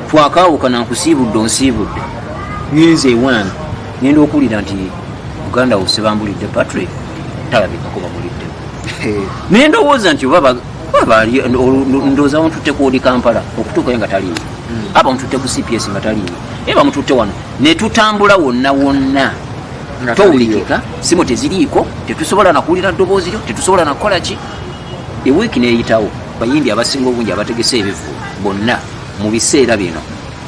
Twakawukana, nkusiibudde, onsiibudde, ngenze ewange, ngenda okuwulira nti muganda wo Sebambulidde Patrick talabikako, bamuliddeko. Naye ndowooza nti oba ndowooza bamututte ku Old Kampala, okutuukayo nga taliiwo. Aba bamututte ku CPS nga taliiwo, naye bamututte wano netutambula wonna wonna. Nga towulikika, simu teziriiko, tetusobola nakuwulira ddoboozi lyo, tetusobola nakukola ki. Ewiiki neyitawo. Bayimbi abasinga obungi abategese ebivulu bonna mu biseera bino,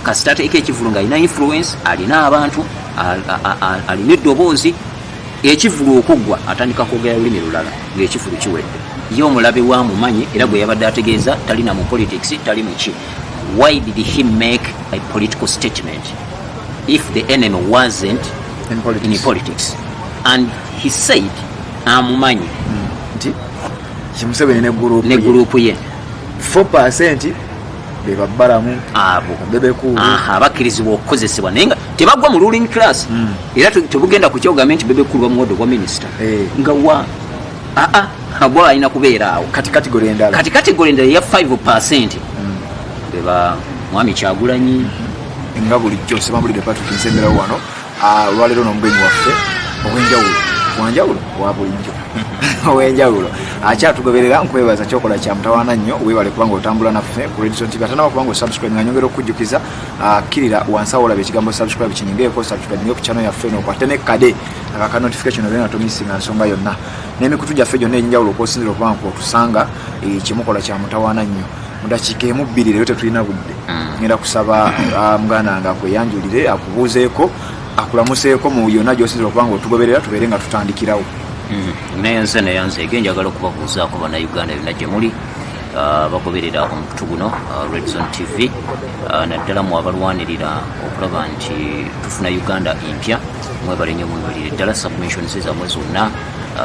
kasita ateeka ekivulu ng'alina influence, alina abantu, alina eddoboozi, ekivulu okuggwa atandika kwogera lulimi lulala ng'ekivulu kiwedde. Ye omulabe wa mumanyi era gwe yabadde ategeeza talina mu politics, tali mu ki. Why did he make a political statement if the enemy wasn't in politics? In politics. And he said amumanyi. Nti Museveni ne gurupu. Ne gurupu ye. 4% be babbalamu. Abo. Bebe Cool. Aha, bakkirizibwa okukozesebwa naye nga tebagwa mu ruling class. Era tebugenda ku kyogambe nti Bebe Cool bamuwadde obwa minisita. Nga wa aa bwa alina kubeera awo. Kati category endala? Kati category endala eya 5% beba Mwami Kyagulanyi. Nga bulijjo, Sebambulidde Patrick nsemberawo wano. Olwaleero n'omugenyi waffe ow'enjawulo, wanjawulo, wa bulijjo ow'enjawulo akyatugoberera. Nkwebaza kyokola kya mutawaana nnyo, weebale kubanga otambula naffe ku Redson TV. Atanaba kubanga osubscribe, nga nyongera okukujjukiza, kkirira wansi awo olaba ekigambo "subscribe", kinyingeeko, subscribe ku channel yaffe eno, okwate ne kade akaka notification obeera nga tomissinga nsonga yonna n'emikutu gyaffe gyonna egy'enjawulo okwosinzira okuba nga otusanga. Kyemukola kya mutawaana nnyo. Mu dakiika emu bbiri, leero tetulina budde, ngenda kusaba muganda wange akweyanjulire, akubuuzeeko, akulamuseeko mu yonna gy'osinzira okuba nga otugoberera, tubeere nga tutandikirawo. Neyanze, neyanze ege. Njagala okubabuuzaako Bannayuganda yonna gye muli, bagoberera omukutu guno, Redzone TV, naddala mu abalwanirira okulaba nti tufuna Uganda empya. Mwebale nnyo, mwebalire ddala submissions zammwe zonna,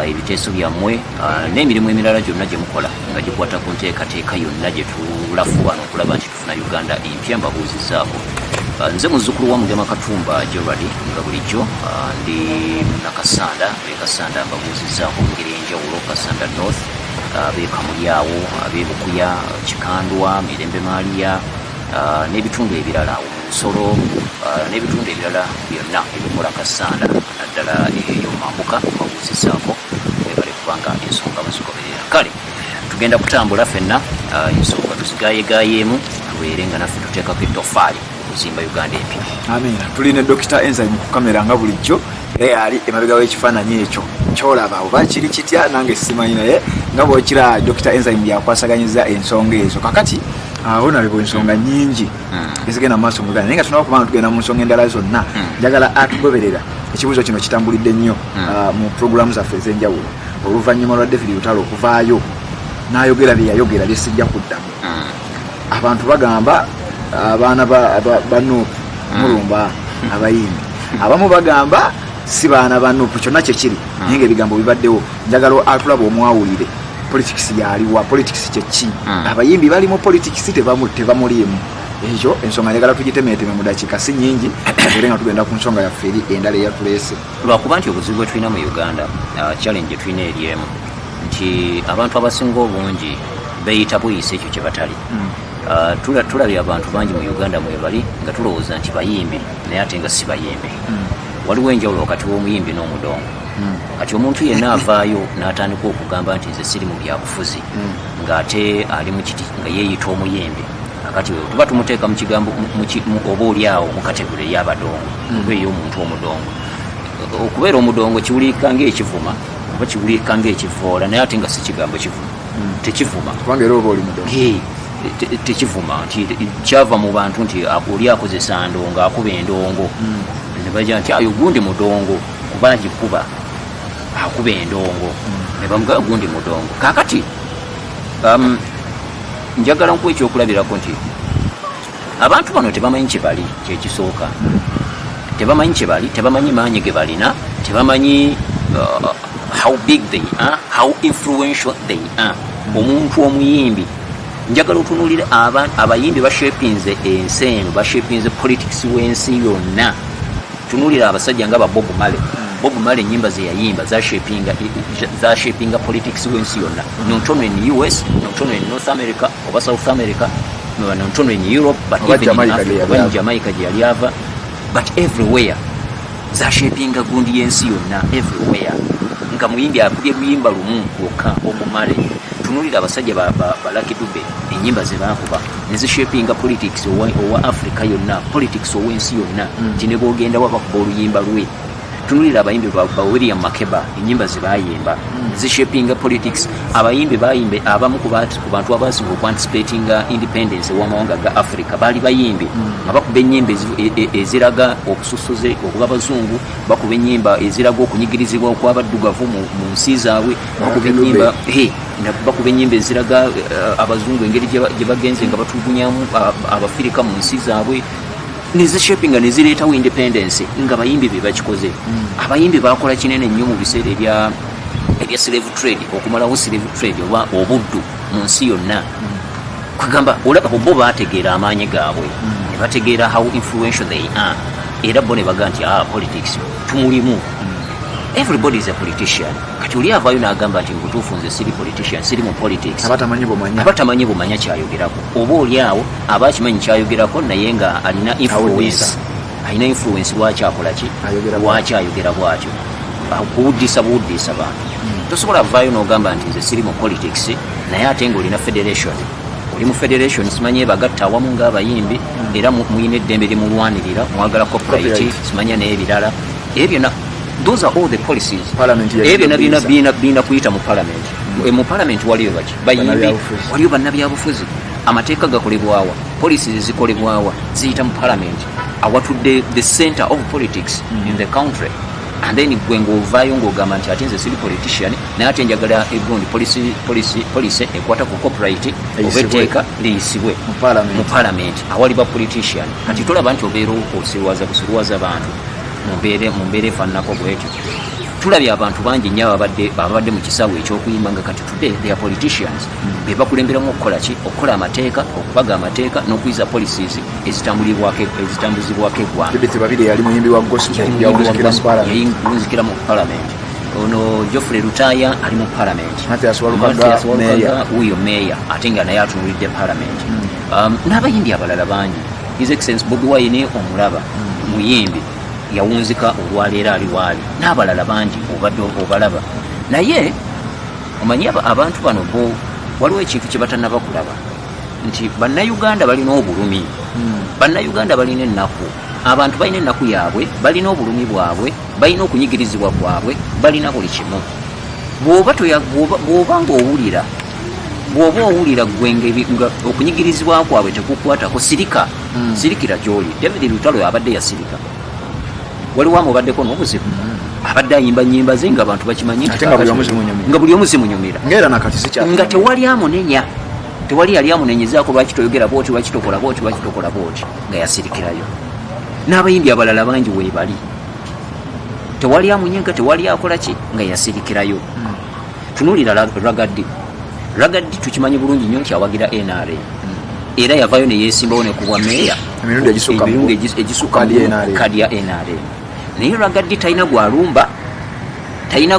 ebiteeso byammwe, n'emirimu emirala gyonna gye mukola nga gikwata ku nteekateeka yonna gye tulafuubana okulaba nti tufuna Uganda empya. Mbabuuzizaako. Nze muzzukulu wa Mugema Katumba Gerald. Nga bulijjo, ndi Munakasanda Bekasanda. Mbabuuzizaako mu ngeri enjawulo Kasanda North, Bekamulyawo, abebukuya, Kikandwa, Mirembe Maaliya, n'ebitundu ebirala awo mu Nsolo, n'ebitundu ebirala byonna ebikola Kasanda, naddala eyo mambuka. Mbabuuzizaako, mwebale kubanga ensonga bazigoberera. Kale tugenda kutambula ffenna, ensonga tuzigayegayeemu, tubeere nga naffe tuteekako ettofaali okuzimba Uganda empya. Amiina. Tulina Dr Enzyme ku kamera nga bulijjo, era yali emabega w'ekifaananyi ekyo kyolaba, oba kiri kitya nange simanyi, naye nga bwokira Dr Enzyme yakwasaganyiza ensonga ezo. Kakati honorable, ensonga nyingi ezigenda mu maaso mu Uganda, naye nga tunaba kubanga tugenda mu nsonga endala zonna, njagala atugoberera ekibuuzo kino kitambulidde nnyo mu puroguramu zaffe ez'enjawulo. Oluvannyuma lwa David Lutalo okuvaayo n'ayogera bye yayogera byesijja kuddamu, abantu bagamba abaana ba NUP mulumba abayimbi, abamu bagamba si baana ba NUP. Kyonna kyekiri, naye nga ebigambo bibaddewo. Njagala atulaba omwawulire, politics yaliwa? Politics kyeki? Abayimbi bali mu politics, tebamuliimu? Ekyo ensonga njagala tugitemeeteme mu dakiika si nyingi, era nga tugenda ku nsonga yaffe eri endala eyatuleese. Lwakuba nti obuzibu bwe tulina mu Uganda, challenge gye tulina eri emu nti abantu abasinga obungi beeyita buyisa ekyo kye batali. Tulabye abantu bangi mu Uganda mwebali nga tulowooza nti bayimbi, naye ate nga si bayimbi. Waliwo enjawulo wakati w'omuyimbi n'omudongo. Kati omuntu yenna avaayo n'atandika okugamba nti nze siri mu byabufuzi, ng'ate ali mu kiti nga yeeyita omuyimbi, akati tuba tumuteeka mu kigambo oba oli awo mu category ey'abadongo oba ey'omuntu omudongo. Okubeera omudongo kiwulirika ng'ekivuma oba kiwulirika ng'ekivoola, naye ate nga si kigambo kivuma, tekivuma. Kubanga era oba oli mudongo. Tekivuma nti kyava mu bantu nti oli akozesa ndongo, akuba endongo, ne bagira nti ayo gundi mudongo kuba agikuba, akuba endongo, ne bamugaa gundi mudongo. Kakati njagala nkuwa ekyokulabirako nti abantu bano tebamanyi kye bali. Kyekisooka, tebamanyi kye bali, tebamanyi maanyi ge balina, tebamanyi how big they are, how influential they are. Omuntu omuyimbi, njagala otunuulire abayimbi bashapinze ensi eno, bashapinze politics w'ensi yonna. Tunuulira abasajja nga ba Bob Marley. Bob Marley enyimba ze yayimba zashapinga politics w'ensi yonna, not only in US, not only in North America oba South America. not only in Europe but Oba even in Jamaica Africa, gye yali oba in ava. Jamaica gye yali ava, but everywhere zashapinga gundi y'ensi yonna everywhere. Nga muyimbi akubye luyimba lumu lwokka omumale. Tunulira abasajja ba Lucky Dube, enyimba ze baakuba ne zishapinga politics owa Africa yonna, politics ow'ensi yonna, nti ne bwogenda wa bakuba oluyimba lwe. Tunulira abayimbi ba William Makeba, enyimba ze bayimba zishapinga politics. Abayimbi bayimbe abamu ku bantu abasinga okuanticipatinga independence ew'amawanga ga Africa baali bayimbi, nga bakuba enyimba eziraga obusosoze okuba abazungu, bakuba enyimba eziraga okunyigirizibwa okw'abaddugavu mu nsi zaabwe, bakuba Lucky Dube. enyimba bakuba enyimba eziraga abazungu engeri gye bagenze nga batulugunyamu Abafirika mu nsi zaabwe, nezishapinga nezireetawo independence, nga bayimbi be bakikoze. Abayimbi bakola kinene nnyo mu biseera ebya slave trade, okumalawo slave trade oba obuddu mu nsi yonna. Kwegamba olaba bo bategeera amaanyi gaabwe, ne bategeera how influential they are, era bo ne baga nti, "Ah, politics tumulimu, everybody is a politician." Kati oli avaayo n'agamba nti mubutuufu nze siri politician, siri mu politics, Abatamanyi bumanya. Abatamanyi bumanya kyayogerako, oba oli awo aba akimanyi kyayogerako, naye nga alina influence, alina influence. Lwaki akola ki? Ayogera. Lwaki ayogera bwatyo? Kuwuddisa buwuddisa bantu. Tosobola vaayo n'ogamba nti nze siri mu politics, naye ate nga olina federation, oli mu federation simanyi ebagatta awamu ng'abayimbi, era muyina eddembe limulwanirira, mwagala copyright, Copyright. simanya n'ebirala ebyo byonna. Those are all the policies. Parliament Ebyo byonna yagenda birina kuyita mu parliament. Mu parliament waliyo baki? Bayimbi. Bannabyabufuzi. Waliyo bannabyabufuzi. Amateeka gakolebwawa? Policies zikolebwawa? Ziyita mu parliament, awatudde the center of politics in the country. And then gwe ng'ovaayo ng'ogamba nti ate nze siri politician, naye ate njagala egundi policy ekwata ku copyright oba Eyisibwe. etteeka liyisibwe Mu parliament. mu parliament awali ba politician. Kati tolaba nti obeera osirwaza busirwaza bantu mu mbeera efaananako bwetyo? Tulabye abantu bangi nnyo ababadde mu kisaawe ekyokuyimba nga kati today they are politicians, be bakulemberamu okukola ki? Okukola amateeka, okubaga amateeka n'okuyiza policies ezitambuzibwako eggwanga. Judith Babirye yali muyimbi wa gospel, yawunzikira mu parliament. Yawunzikira mu parliament. Ono Geoffrey Lutaaya ali mu parliament. Mathias Walukaga, Mathias Walukaga, mayor. Wuuyo meya, ate nga naye atunulidde parliament. N'abayimbi abalala bangi. His Excellence Bobi Wine omulaba muyimbi, yawunzika olwaleero ali waali, n'abalala bangi obadde obalaba. Naye omanyi abantu bano bo waliwo ekintu kye batannaba kulaba nti Bannayuganda balina obulumi, Bannayuganda balina ennaku, abantu balina ennaku yaabwe, balina obulumi bwabwe, balina okunyigirizibwa kwabwe, balina buli kimu. Bw'oba ng'owulira, bw'oba owulira gwe nga okunyigirizibwa kwabwe tekukwatako, sirika, sirikira gy'oli. David Lutalo abadde yasirika, waliwo amubaddeko n'obuzibu, abadde ayimba nyimba ze nga abantu bakimanyi nti Ate nga buli omu zimunyumira. Nga buli omu zimunyumira. Ngaera nakati sikya Nga tewali amunenya, tewali yali amunenyezaako lwaki toyogera bwoti, lwaki tokola bwoti, lwaki tokola bwoti, nga yasirikirayo. N'abayimbi abalala bangi weebali, tewali amunyega, tewali akola ki, nga yasirikirayo. Tunuulira Ragga Dee. Ragga Dee tukimanyi bulungi nnyo nti awagira NRA, era yavayo neyesimbawo nekubwa meeya Emirundi egisukka mu emirundi egisukka kadi mu ya NRA. Kadi ya NRA. Naye Ragga Dee talina gwalumba, talina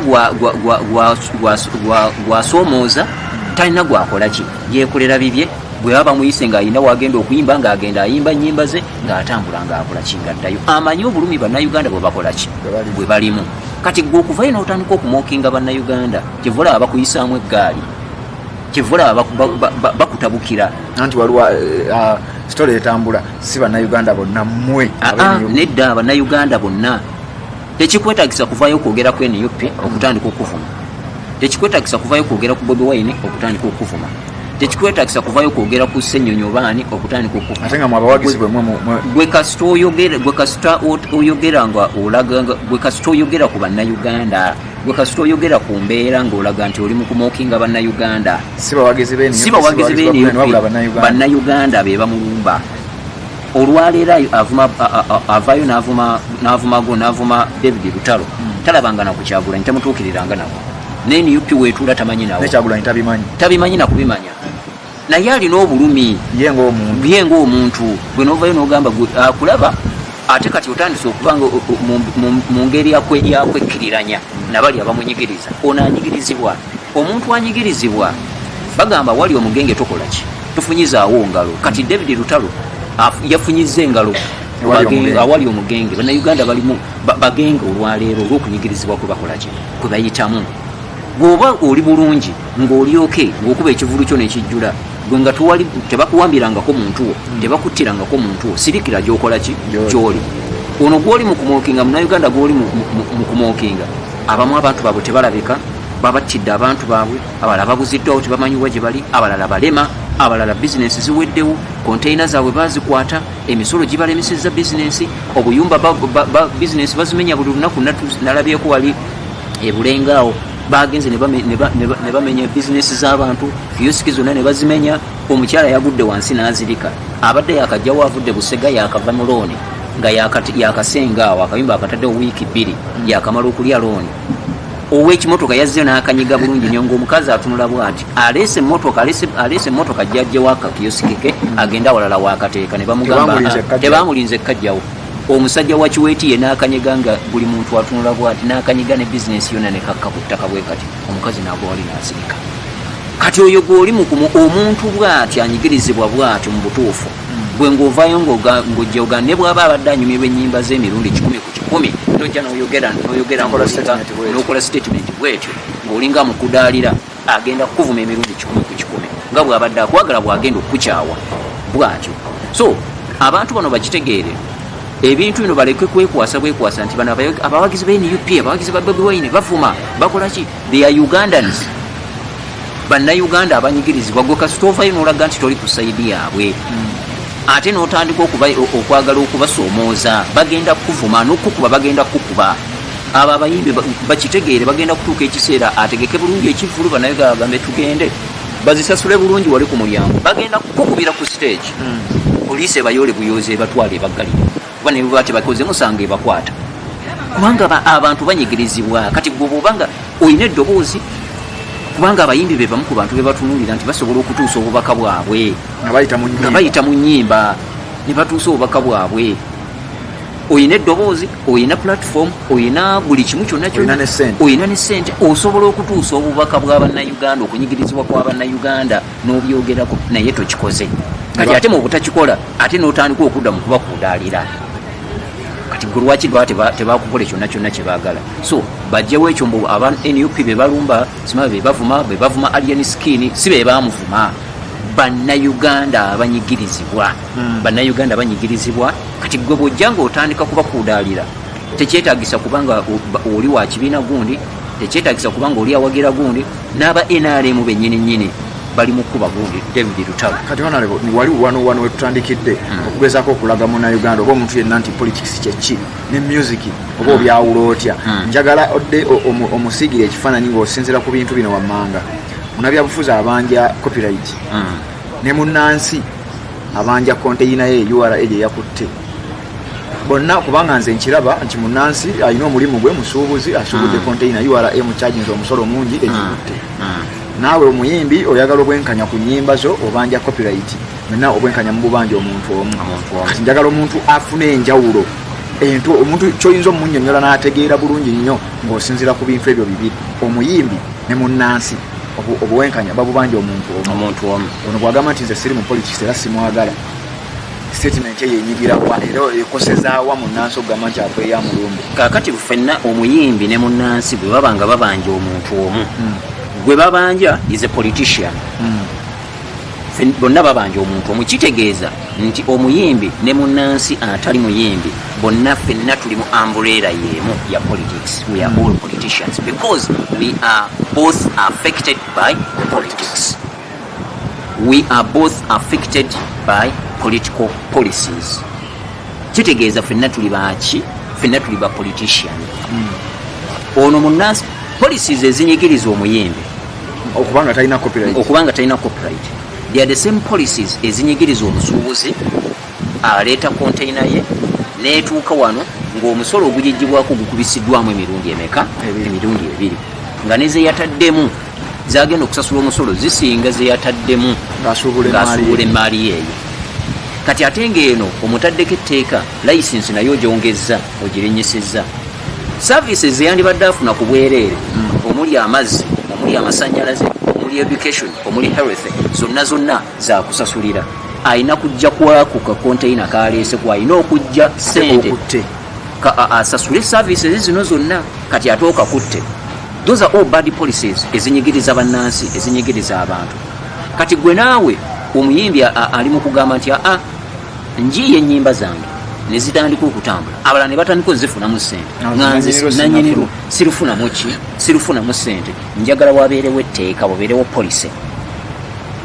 gwasoomooza, talina gwakola ki, yekolera bibye. Bwe baba bamuyise ng'alina wagenda okuyimba, ng'agenda ayimba nyimba ze, ng'atambula, ng'akola ki, ng'addayo. Amanyi obulumi Bannayuganda bwe bakola ki, Bwe balimu. bwe balimu. Kati gwe okuvayo n'otandika okumockinga Bannayuganda, kyeva olaba bakuyisaamu eggaali, kyeva olaba bakutabukira. Anti waliwo story etambula, si Bannayuganda bonna, mmwe Aa, ab'NUP. Nedda, Bannayuganda bonna. Tekikwetagisa kuvaayo kwogera ku NUP okutandika okuvuma, tekikwetagisa kuvaayo kwogera ku Bobi Wine okutandika okuvuma, tekikwetagisa kuvaayo kwogera ku Ssenyonyi obaani okutandika okuvuma. Ate nga mwe abawagizi bwe mwe Gwe kasita oyogera nga olaga gwe kasita oyogera ku Bannayuganda, gwe kasita oyogera ku mbeera ng'olaga nti oli mu kumockinga Bannayuganda. Si bawagizi b'NUP, Si bawagizi ba b'NUP, wabula Bannayuganda. Bannayuganda be bamulumba. Olwaleero avaayo n'avumago n'avuma David Lutalo, talabanga na ku Kyagulanyi, temutuukiriranga nako, ne NUP weetuula tamanyi nawo. Ne Kyagulanyi tabimanyi. Tabimanyi nakubimanya, naye alina obulumi. Ye ng'omuntu. Ye ng'omuntu. Gwe novayo n'ogamba akulaba, ate kati otandise okuba nga mu ngeri yakwekkiriranya nabali abamunyigiriza. Ono anyigirizibwa, omuntu anyigirizibwa bagamba wali omugenge tokola ki. Tofunyizaawo ngalo. Kati David Lutalo yafunyiza engalo awali omugenge. Bannayuganda balimu bagenge olwaleero olw'okunyigirizibwa kwe bakola ki, kwe bayitamu. Bw'oba oli bulungi ng'olyoke ng'okuba ekivulu kyo nekijjula, gwe nga tewali, tebakuwambirangako muntu wo, tebakuttirangako muntu wo, sirikira gyokola ki, gyoli. Ono gwoli mu kumockinga, Munnayuganda gwoli mu kumockinga, abamu abantu baabwe tebalabika, babattidde abantu baabwe, abalala babuziddwawo, tebamanyiwa gye bali, abalala balema, abalala bizinensi ziweddewo, konteyina zaabwe bazikwata, emisolo gibalemesezza bizinensi, obuyumba bizinensi bazimenya buli lunaku. Nalabyeko wali ebulengaawo bagenze ne bamenya bizinensi z'abantu, kiyosiki zonna ne bazimenya. Omukyala yagudde wansi n'azirika, abadde yakajjawo, avudde Busega, yakava mu looni, nga yakasenga awo akayumba akataddewo wiiki 2, yakamala okulya looni. Ow'ekimotoka yazze n'akanyiga bulungi nnyo, ng'omukazi atunula bw'ati, aleese emmotoka, aleese emmotoka jjajjewo akakiyosiki ke agende awalala wakateeka, ne bamugamba tebamulinze kajjawo. Omusajja wa kiweeti ye n'akanyega nga buli muntu atunula bw'ati, n'akanyiga ne bizinensi yonna ne kakka ku ttaka bwe kati, omukazi n'agwa wali n'asirika. Kati oyo gw'oli mukumu, omuntu bw'ati anyigirizibwa bw'atyo mu butuufu, gwe ng'ovaayo ng'ojja oga ne bw'aba abadde anyumirwa ennyimba z'emirundi 100 ku 100, nojja n'oyogera n'oyogera n'okola statement bwetyo ng'olinga mukudaalira, agenda kukuvuma emirundi 100 ku 100 nga bw'abadde akwagala bw'agenda okukukyawa bw'atyo. So abantu bano bakitegeere ebintu bino, baleke kwekwasa bwekwasa nti bano abawagizi ba NUP, abawagizi ba Bobi Wine bavuma, bakola ki. They are Ugandans, Bannayuganda abanyigirizibwa. Gwe kasita ovayo n'olaga nti toli ku side yaabwe, ate n'otandika okwagala okubasoomooza, bagenda kukuvuma n'okukuba, bagenda kukuba. Abo abayimbi bakitegeere, bagenda kutuuka ekiseera ategeke bulungi ekivvulu, Bannayuganda bagambe tugende, bazisasule bulungi wali ku mulyango. Bagenda kukubira ku stage, poliisi ebayoole buyozi, ebatwala, ebaggalire, kuba ne baba tebakoze musango ebakwata, kubanga abantu banyigirizibwa. Kati gwe bwobanga olina eddoboozi, kubanga abayimbi be bamu ku bantu be batunuulira nti basobola okutuusa obubaka bwabwe nga bayita mu nga nnyimba. Bayita mu nnyimba ne batuusa obubaka bwabwe. Oyina eddoboozi, oyina platform, oyina buli kimu kyonna kyonna. Oyina ne ssente. Oyina ne ssente, osobola okutuusa obubaka bwa Bannayuganda, okunyigirizibwa kwa Bannayuganda n'obyogerako, naye tokikoze. Kati ate mu butakikola, ate n'otandika okudda mu kubakuudaalira. Kati gwe lwaki lwa tebakukola kyonna kyonna kye baagala? So bajjewo ekyo mbu aba NUP be balumba, sima be bavuma, be bavuma Alien Skin. Si be bamuvuma, Bannayuganda abanyigirizibwa. Bannayuganda banyigirizibwa. Kati gwe bw'ojja ng'otandika kubakuudaalira, tekyetagisa kubanga oli wa kibiina gundi, tekyetagisa kubanga oli awagira gundi. N'aba NRM bennyini nnyini bali mu kuba gundi David Lutalo. Kati honorable, wali wano wetutandikidde okugezaako okulaga Munnayuganda oba omuntu yenna nti politics kyeki ne music oba obyawula otya. Njagala odde omusiigire ekifaananyi ng'osinziira ku bintu bino wammanga: munabyabufuzi abanja copyright ne munnansi abanja konteyina ye URA gye yakutte, bonna. Kubanga nze nkiraba nti munnansi alina omulimu gwe, musuubuzi, asuubudde konteyina, URA mucharginze omusolo mungi, egikutte. Naawe omuyimbi oyagala obwenkanya ku nnyimba zo, obanja copyright. Mwenna obwenkanya mu bubanja omuntu omu. Omuntu omu. Kati njagala omuntu afune enjawulo entu, omuntu kyoyinza omunyonyola n'ategeera bulungi nnyo ng'osinziira ku bintu ebyo bibiri, omuyimbi ne munnansi, obuwenkanya babubanja omuntu omu. Omuntu omu. Ono bwagamba nti nze siri mu politics era simwagala, statement eyo enyigirawa era ekosezaawa munnansi okugamba nti aveeyo amulumbe? Kakati ffenna, omuyimbi ne munnansi, bwe baba nga babanja omuntu omu, gwe babanja is a politician. Bonna babanja omuntu omu. Kitegeeza nti omuyimbi ne munnansi atali muyimbi, bonna ffenna tuli mu umbrella y'emu ya politics. We are all politicians because we are both affected by politics, we are both affected by political policies. Kitegeeza ffenna tuli baki? Ffenna tuli ba politician. Ono munnansi, policies ezinyigiriza omuyimbi okubanga talina copyright, okubanga talina copyright, they are the same policies ezinyigiriza omusuubuzi aleeta container ye neetuuka wano ng'omusolo ogugigibwako gukubisiddwamu emirundi emeka? Ebiri. Emirundi ebiri, nga ne zeyataddemu zagenda okusasula omusolo zisinga zeyataddemu ng'asuubula emaali. Ng'asuubula emaali eyo. Kati ate ng'eno omutaddeko etteeka, license naye ogyongezza, ogirinnyisizza, services zeyandibadde afuna ku bwereere, omuli amazzi, omuli amasannyalaze, omuli Omuli education, omuli health, zonna zonna zakusasulira. Alina kujja kwaku ka container kaleese, kwalina okujja sente. Okutte. Asasule services zino zonna, kati ate okakutte. Those are all bad policies ezinyigiriza bannansi, ezinyigiriza abantu. Kati gwe naawe omuyimbi ali mu kugamba nti aa, njiiya ennyimba zange ne zitandika okutambula, abalala ne batandika ozifunamu sente, nga nze nanyinirwo. Nanyinirwo sirufunamu ki? Sirufunamu sente. Njagala wabeerewo etteeka, wabeerewo policy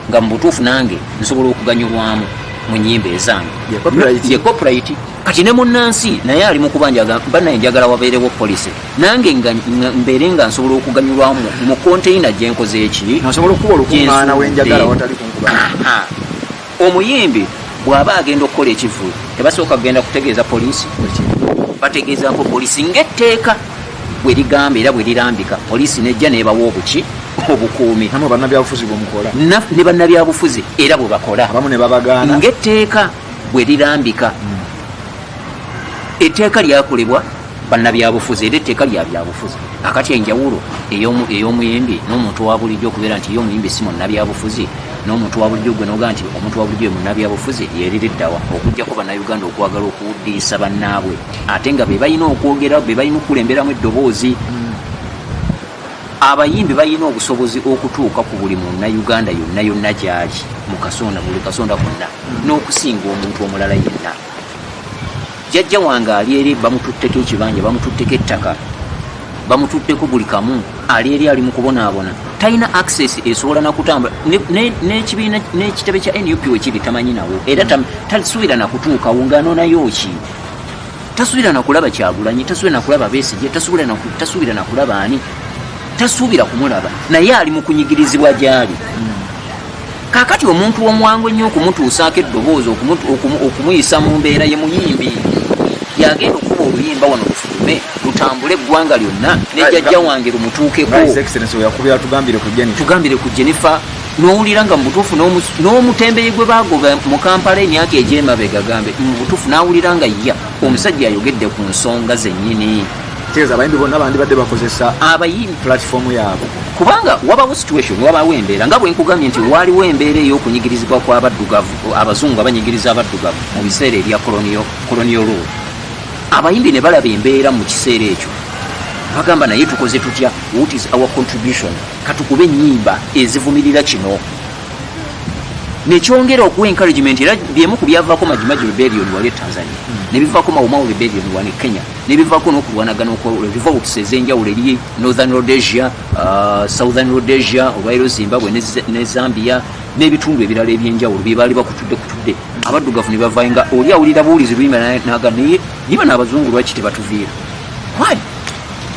nga mu butuufu nange nsobola okuganyulwamu mu nyimba ezange. Ye copyright. Ye copyright. Kati ne munnansi naye ali mu kubanja, bannaye njagala wabeerewo policy nange nga mbeere nga nsobola okuganyulwamu mu container gyenkoze eki. Nasobola okuba olukuŋŋaana wenjagala Gyensudde. watali kunkuba. Aha. Omuyimbi bw'aba agenda okukola ekivvulu, tebasooka kugenda kutegeeza poliisi? Bategeezaako poliisi ng'etteeka bwe ligamba era bwe lirambika. Poliisi nejja nebawa obuki? Obukuumi. Namwe bannabyabufuzi bwemukola. Ne bannabyabufuzi era bwe bakola. Abamu ne babagaana. Ng'etteeka bwe lirambika. Etteeka lyakolebwa bannabyabufuzi era etteeka lya byabufuzi. Akati enjawulo ey'omuyimbi n'omuntu wa bulijjo okubeera nti ye omuyimbi si munnabyabufuzi, n'omuntu wa bulijjo gwe noga nti omuntu wa bulijjo ye munnabyabufuzi, yeeririddawa? Okugjako Bannayuganda okwagala okuwuddiisa bannaabwe, ate nga be balina okwogera, be balina okukulemberamu eddoboozi. Abayimbi balina obusobozi okutuuka ku buli munnayuganda yonna yonna gyali, mu kasonda, buli kasonda konna, n'okusinga omuntu omulala yenna. Jjajja wange ali eri bamututteko ekibanja, bamututteko ettaka, bamututteko buli kamu. Ali eri ali mu kubonaabona, talina access esobola nakutambula. N'ekibiina n'ekitebe kya NUP wekiri tamanyi nawo, era tasuubira nakutuukawo ng'anoonayo ki. Tasuubira nakulaba Kyagulanyi, tasuubira nakulaba Besigye, tasuubira nakulaba ani, tasuubira kumulaba, naye ali mu kunyigirizibwa gy'ali. Kaakati omuntu omwangu ennyo okumutuusaako eddoboozi, okumuyisa mu mbeera ye muyimbi. Yagenda okuba oluyimba wano lufulume, lutambule eggwanga lyonna, ne jjajja wange lumutuukeko. Nga His Excellency we yakubira, tugambire ku Jennifer. Tugambire ku Jennifer, n'owulira nga mu butuufu n'omutembeyi gwe bagoba mu Kampala emyaka egy'emabega, gambe mu butuufu n'awulira nga ya omusajja ayogedde ku nsonga zennyini. Kitegeeza abayimbi bonna bandibadde bakozesa abayimbi platform yaabwe. Kubanga wabawo situation, wabawo embeera, nga bwe nkugambye nti waaliwo embeera ey'okunyigirizibwa kw'abaddugavu, abazungu abanyigiriza abaddugavu mu biseera ebya colonial rule. Abayimbi ne balaba embeera mu kiseera ekyo, bagamba, naye tukoze tutya? What is our contribution? Katukube ennyimba ezivumirira kino, nekyongera okuwa encouragement. Era byemu ku byavaako Majimaji rebellion wali e Tanzania, ne bivaako Maumau rebellion wano e Kenya, ne bivaako n'okulwanagana revolts ez'enjawulo eri Northern Rhodesia, Southern Rhodesia, olwairo Zimbabwe ne Zambia n'ebitundu ebirala ebyenjawulo bye baali bakutudde kutudde abaddugavu, ne bavaayo nga oli awulira buwulizi luyimba naga, naye niba n'abazungu lwaki tebatuviira? Why?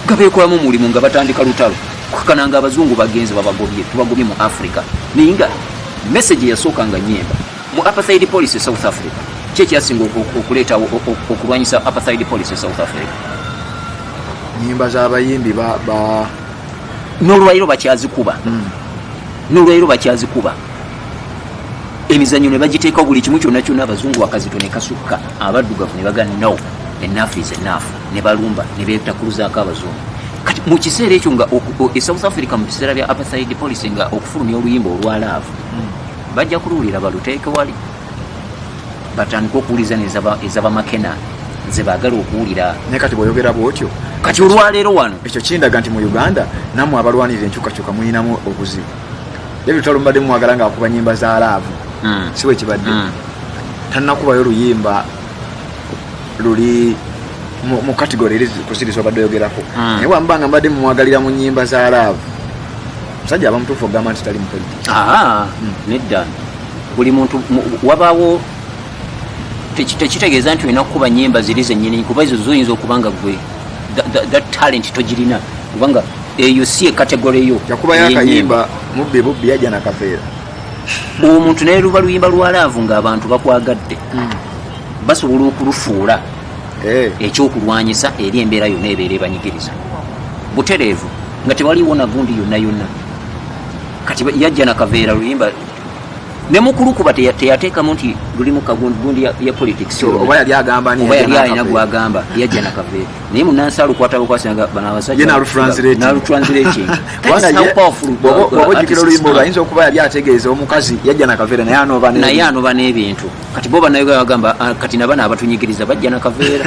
Nga beekolamu omulimu, nga batandika lutalo kukakana nga abazungu bagenze, babagobye, tubagobye mu Africa. Naye nga message eyasooka nga nyemba mu apartheid policy e South Africa, ki ekyasinga okuleetawo okulwanyisa apartheid policy e South Africa? Nyimba z'abayimbi ba N'olwaliro bakyazikuba, n'olwaliro bakyazikuba. Emizannyo ne bagiteekawo, buli kimu kyonna kyonna. Abazungu akazito ne kasukka, abaddugavu ne baga, no, enough is enough, ne balumba ne beetakuluzaako abazungu. Kati mu kiseera ekyo nga e South Africa mu biseera bya apartheid policy, nga okufulumya oluyimba olwa love, bajja kuluwulira baluteeke wali, batandike okuwuliza ez'abamakena nze baagala okuwulira. Naye kati bw'oyogera bw'otyo, Kati olwaleero wano, ekyo kindaga nti mu Uganda nammwe abalwanirira enkyukakyuka muyinamu obuzibu. David Lutalo mbadde mumwagala ng'akuba nyimba za love, si bwe kibadde? Tannakubayo luyimba luli mu category eri kuziriza obadde oyogerako. Naye wamba nga mbadde mumwagalira mu nyimba za love, musajja aba mutuufu okugamba nti tali mu politics? Aa, nedda. Buli muntu wabaawo tekitegeeza nti olina kukuba nyimba ziri zennyini, kuba ezo zoyinza okuba nga gwe that talent togirina, kubanga eyo si e category yo. Yakubayo ey'ennyimba. Akayimba mubbi bubbi yajja nakafeera. Omuntu naye luba luyimba lwa love ng'abantu bakwagadde, basobola okulufuula ekyokulwanyisa eri embeera yonna ebeera ebanyigiriza butereevu, nga tewaliwo nagundi yonna yonna. Kati yajja nakaveera luyimba. Ne mukulukuba teyateekamu nti lulimu kagundi ya politics. Oba yali agamba oba yali alina gwagamba yajja nakaveera, naye munansi alukwata bukwasanga bano abasajja. Nalutranslating. Bwoba ojjukira oluyimba olwo, ayinza okuba yali ategeeza omukazi yajja nakaveera, naye anoba. Naye anoba n'ebintu. Kati bo banauganda bagamba, "Ah, kati nabano abatunyigiriza bajja nakaveera,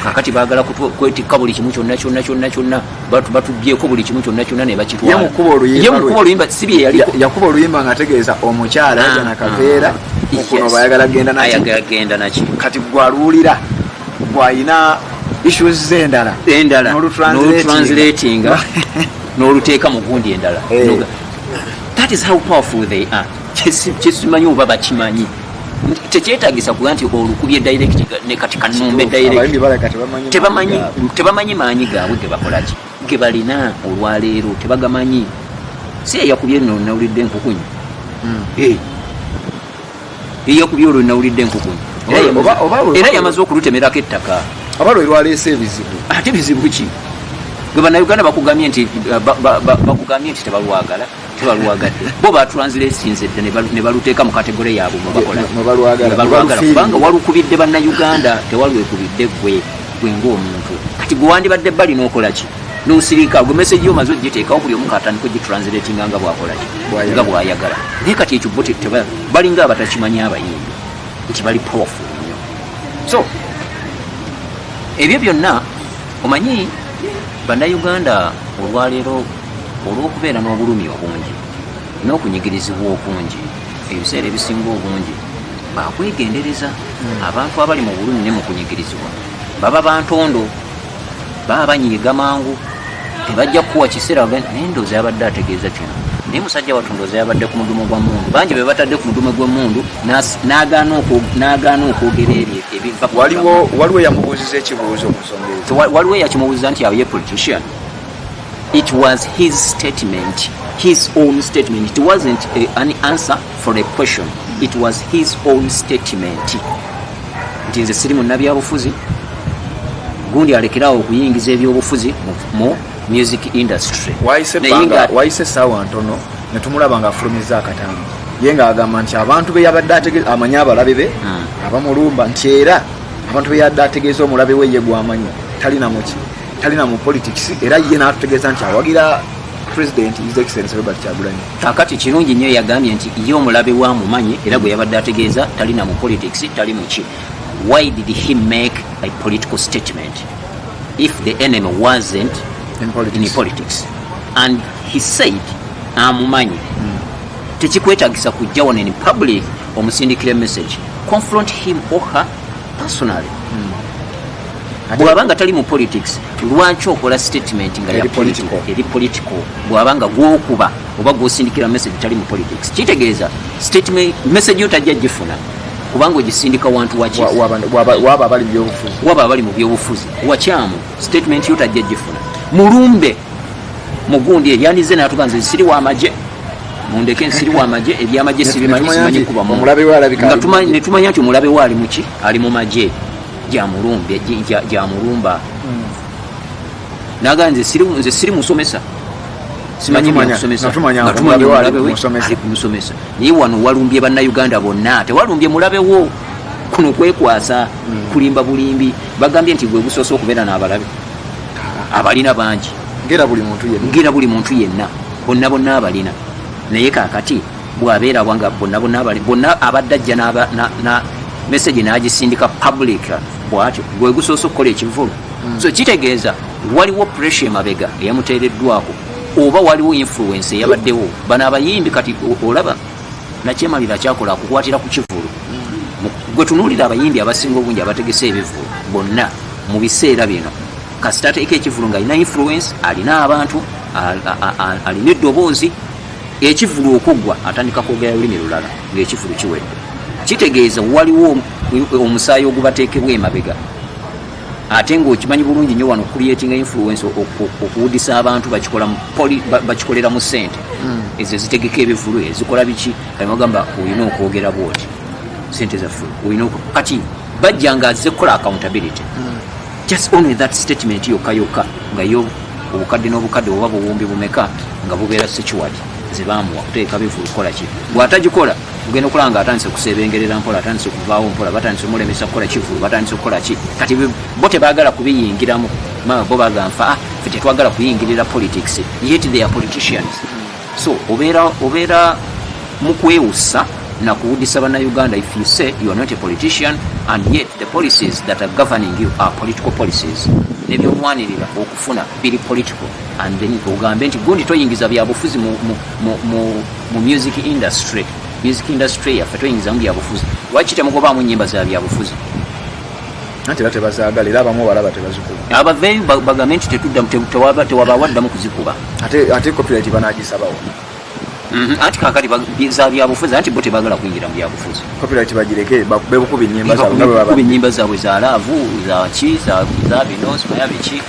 kakati baagala kwetikka buli kimu kyonna kyonna kyonna kyonna, batubyeko buli kimu kyonna kyonna ne bakitwala." Ye mukuba oluyimba, si bye yaliko. Yakuba oluyimba ng'ategeeza omukyala yajja nakaveera, mukuno bayagala genda naki, ayagala genda naki. Kati gwaluwulira gwayina issues zendala endala, n'olutranslatinga n'oluteeka mu gundi endala. That is how powerful they are. Kyesimanyi oba bakimanyi, tekyetagisa kuga nti olukubye direct ne kati kanumbe direct. Tebamanyi maanyi gaabwe gebakolaki, ge balina olwaleero tebagamanyi. Si eyakubye nno nawulidde enkukunyi, eyakubye olwo nawulidde enkukunyi, era yamaze okulutemerako ettaka. Oba lwe lwaleese ebizibu. Ate bizibu ki? Gwe Bannayuganda bakugambye nti bakugambye nti tebalwagala, tebalwagadde. Bo batranslatinze dda ne baluteeka mu category yaabwe mwebakola mwebalwagala, kubanga walukubidde Bannayuganda, tewalwekubidde gwe gwe ng'omuntu. Kati gwe wandibadde bali n'okola ki? Nosirika. Gwe message yo omaze ogiteekawo, buli omu katandika ogitranslatinga nga bwakolaki, nga bwayagala. Naye kati ekyo bo balinga abatakimanyi abayimbi nti bali powerful nnyo. So ebyo byonna omanyi, Bannayuganda olwaleero olw'okubeera n'obulumi obungi n'okunyigirizibwa okungi, ebiseera ebisinga obungi bakwegendereza. Abantu abali mu bulumi ne mu kunyigirizibwa baba bantondo, baba banyiiga mangu, tebajja kukuwa kiseera. Naye ndowooza yabadde ategeeza kino, naye musajja wattu ndowooza yabadde ku mudumu gwa mundu, bangi be batadde ku mudumu gw'emundu, n'agaana okwogera ebyo ebiva Waliwo yamubuuziza ekibuuzo ku nsonga ezo. Waliwo eyakimubuuziza nti aye politician. It was his statement, his own statement. It wasn't an answer for a question, it was his own statement nti nze siri munnabyabufuzi, gundi alekerawo okuyingiza ebyobufuzi mu music industry. Wayise essaawa ntono netumulaba nga afulumiza akatambi, ye ng'agamba nti abantu be yabadde amanyi abalabe be abamulumba, nti era abantu be yabadde ategeeza omulabe we ye gwamanyi talina muki, talina mu politics, era ye n'atutegeeza nti awagira President His Excellence Robert Kyagulanyi. Kakati kirungi nnyo, yagambye nti ye omulabe wa mumanyi, era gwe yabadde ategeeza talina mu politics, tali muki. Why did he make a political statement if the enemy wasn't in politics? In politics. And he said amumanyi. Tekikwetagisa kujja wano in public omusindikire message. Confront him or her personally. Bw'aba nga tali mu politics, lwaki okola statement nga ya eri political? Eri political. Bw'aba nga gwokuba oba gwosindikira message tali mu politics, kitegeeza statement message yo tajja gifuna, kubanga ogisindika wantu waki? Waba abali mu byobufuzi. Waba abali mu byobufuzi, wakyamu. Statement yo tajja gifuna. Mulumbe mugundi eryandize natuga nze siri wamagye, mundeke, nsiri wamagye, ebyamagye sibimanyi, Netumanya simanyi nti kuba mu omulabe we alabika nga ali mu magye. Netumanya nti omulabe we ali muki, ali mu magye, gyamulumbe, gyamulumba. Naga nze siri musomesa, simanyi byakusomesa. Nga tumanya Nga nti tumanya omulabe we ali omulabe we musomesa. Ali musomesa, naye wano walumbye Bannayuganda bonna, tewalumbye mulabe wo. Kuno kwekwasa, kulimba bulimbi. Bagambye nti gwe gusoose okubeera n'abalabe, abalina bangi. Ngera buli muntu yenna. Ngera buli muntu yenna, bonna bonna abalina. Naye kakati bwabeera bwanga bonna bonna abali bonna abadde ajja na message n'agisindika public bwatyo, gwe gusoose okukola ekivulu. So kitegeeza waliwo pressure emabega eyamuteereddwako, oba waliwo influence eyabaddewo. Bano abayimbi kati olaba nakyemalira kyakola akukwatira ku kivulu. Gwe tunuulira abayimbi abasinga obungi abategese ebivulu bonna mu biseera bino, kasita ateeka ekivulu nga alina influence, alina abantu, alina eddoboozi, ekivulu okuggwa atandika kwogera lulimi lulala ng'ekivulu kiwedde. Kitegeeza waliwo omusaayi ogubateekebwa emabega, ate ng'okimanyi bulungi nnyo wano creating influence, okuwudisa abantu bakikolera mu ssente ezo ezitegeka ebivulu, ezikola biki. Kati bagamba olina okwogera bwoti, sente zaffe olina kati bajja nga azze kukola accountability. Just only that statement yokka yokka nga yo obukadde n'obukadde oba buwumbi bumeka nga bubeera secured zebamuwa kuteeka bivulu kukola ki. Bw'atagikola Ogenda okulaba nga atandise okusebengerera mpola, atandise okuvaawo mpola, batandise omulemesa kukola kivulu, batandise okukola ki. Kati bo tebaagala kubiyingiramu. Bo bagamba, "Ah, ffe tetwagala kuyingirira politics," yet they are politicians. So obeera mu kwewussa nakuwudisa Bannayuganda if you say you are not a politician and yet the policies that are governing you are political policies, nebyolwanirira okufuna biri political, and then ogambe nti gundi toyingiza byabufuzi mu music industry. Music industry yaffe toyingizamu byabufuzi. Lwaki temugobaamu nyimba za byabufuzi? Anti era tebazaagala, era abamu balaba tebazikuba. Abaveeyo bagambe nti tetuddamu, tewabaawaddamu kuzikuba. Ate copyright banagisabawo? Anti kakati za byabufuzi, anti bo tebagala kuyingira mu byabufuzi. Copyright bagireke, bebukuba ennyimba zaabwe nga bwe kuba baba. Ennyimba zaabwe za love, zaki, za bino, simanya biki.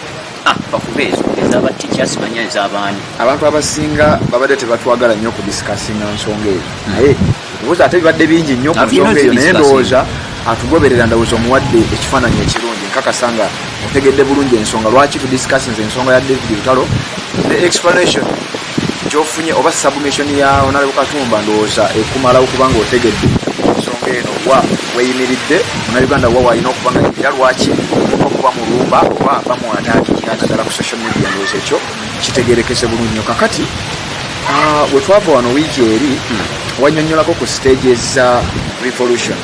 Ah, bakube ezo ezaba teacher, simanya ez'abaani. Abantu abasinga babadde tebatwagala nnyo okudiscussinga nsonga ezo, naye ebibuuzo ate bibadde bingi nnyo ku Ah, nsonga eyo. Naye tulina. Ndowooza atugoberera, ndowooza omuwadde ekifaananyi ekirungi. Nkakasa nga otegedde bulungi ensonga lwaki tudiscussinze ensonga ya David Lutalo ne explanation gyofunye oba submission ya Honorable Katumba. Ndowooza ekumala okuba nga otegedde ensonga eno wa weyimiridde, Munauganda wa walina okuba nga era lwaki okuba mulumba oba bamuattackinga naddala ku social media. Ndowooza ekyo kitegerekese bulungi nnyo. Kakati we twava wano wiiki eri, wanyonyolako ku stages za revolution,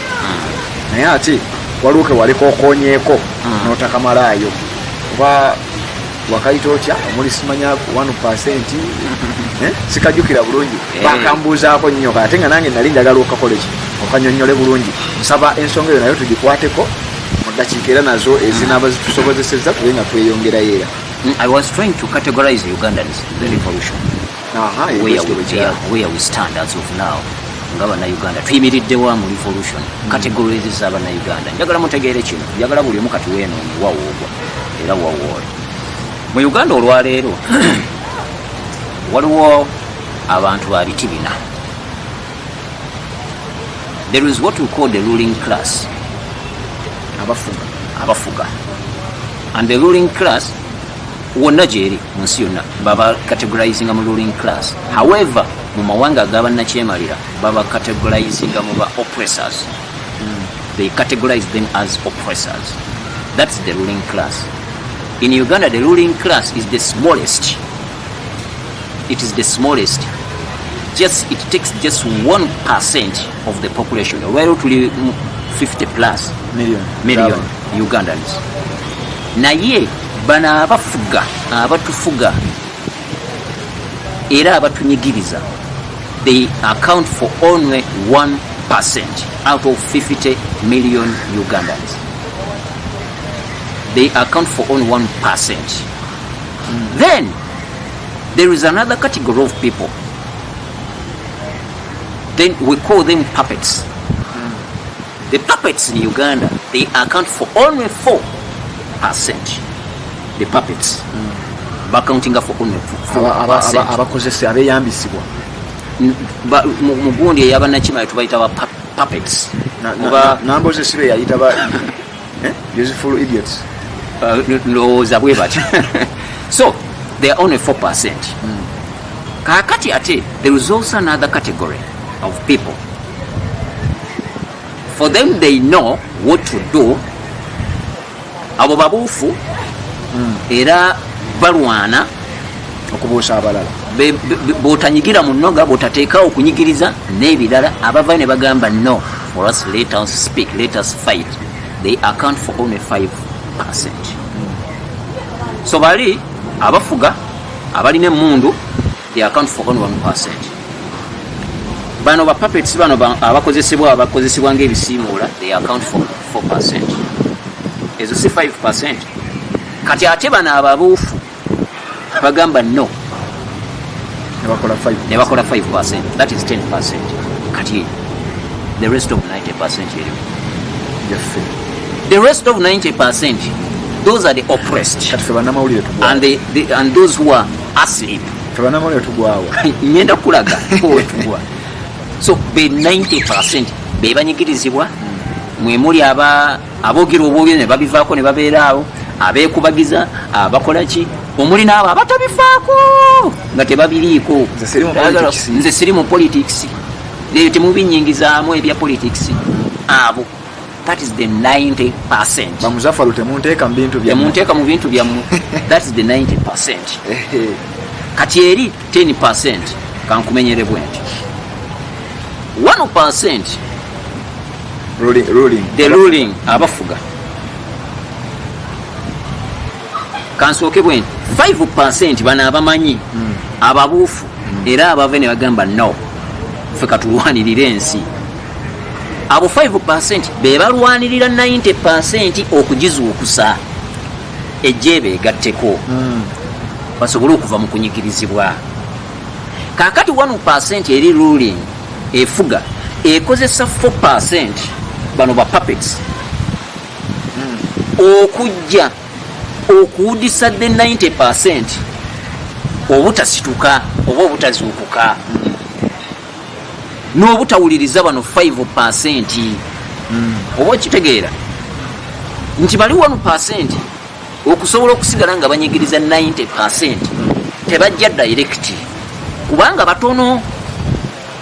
naye ate waliwo ke waleka okonyeeko n'otakamalaayo, oba wakayita otya, omuli simanya 1%, eh? Sikajjukira bulungi. Bakambuuzaako nnyo, ate nga nange nali njagala okakole ki, okanyonyole bulungi. Nsaba ensonga eyo nayo tugikwateko mu ddakiika era nazo ezinaaba zitusobozesezza tube nga tweyongerayo era. I was trying to categorize Ugandans in the revolution. Where we stand as of now nga Bannayuganda, tuyimiriddewa mu revolution, categories z'Abannayuganda. Njagala mutegeere kino, njagala buli omu kati weenoonye wawoogwa era wawoole mu Uganda olwaleero. Waliwo abantu ba biti bina. There is what we call the ruling class. Abafuga. Abafuga. And the ruling class wonna gyeri mu nsi yonna baba categorizinga mu ruling class. However, mu mawanga agabannakyemalira baba categorizinga mu ba oppressors. They categorize them as oppressors. That's the ruling class. In Uganda, the ruling class is the smallest. It is the smallest. Just it takes just 1% of the population. Olwaleero tuli mu 50 plus million. Million Ugandans, naye bano abafuga, abatufuga era abatunyigiriza, they account for only 1% out of 50 million Ugandans. They account for only 1%. Then there is another category of people. Then we call them puppets. The puppets in Uganda, they account for only 4%. The puppets bacountinga for only 4%. Abakozesa, abeyambisibwa. Mu gundi eyabannakimala tubayita ba puppets. Oba Namboze sibe yayita ba useful idiots? Ndowooza bwe batyo. So they are only 4%. Kaakati ate there is also another category of people. For them, they know what to do. Abo babuufu era balwana okubuusa abalala. Bw'otanyigira mu nnoga, bw'otateekawo okunyigiriza n'ebirala, abavayo ne bagamba, "No, for us, let us speak, let us fight." They account for only 5%. So bali abafuga, abalina emundu, they account for only 1%. Bano ba puppets, bano abakozesebwa ng'ebisiimuula, they account for 4%. Ezo si 5%? Kati ate bano ababuufu bagamba no, ne bakola 5. Ne bakola 5%, that is 10%. Kati the rest of 90% eriwo? Yaffe. The rest of 90%, those are the oppressed. Kati fe bannamawulire tugwawa? And those who are asleep. Fe bannamawulire tugwawa? Ngenda kulaga wetugwa. So be 90% be banyigirizibwa, mwe muli aba aboogera obwogere ne babivaako ne babeera awo, abeekubagiza, abakola ki, omuli n'abo abatabifaako nga tebabiriiko. Nze siri mu politics. Nze siri mu politics. Eyo temubinyingizaamu ebya politics. Abo, that is the 90%. Bamuzafalu, temunteeka mu bintu byammwe. Temunteeka mu bintu byammwe. That is the 90%. Kati eri 10%, kankumenyere bwe nti 1%, Ruling. The ruling, abafuga. Kansooke bwe nti 5%, bano abamanyi, ababuufu, era abave ne bagamba, "No, ffe katulwanirire ensi." Abo 5% be balwanirira 90% okugizuukusa ejje beegatteko, basobole okuva mu kunyigirizibwa. Kaakati 1% eri ruling, efuga, ekozesa 4%, bano ba puppets, okujja okuwudisa the 90% obutasituka oba obutazuukuka n'obutawuliriza bano 5%. Oba okitegeera nti bali 1% okusobola okusigala nga banyigiriza 90%, tebajja direct kubanga batono.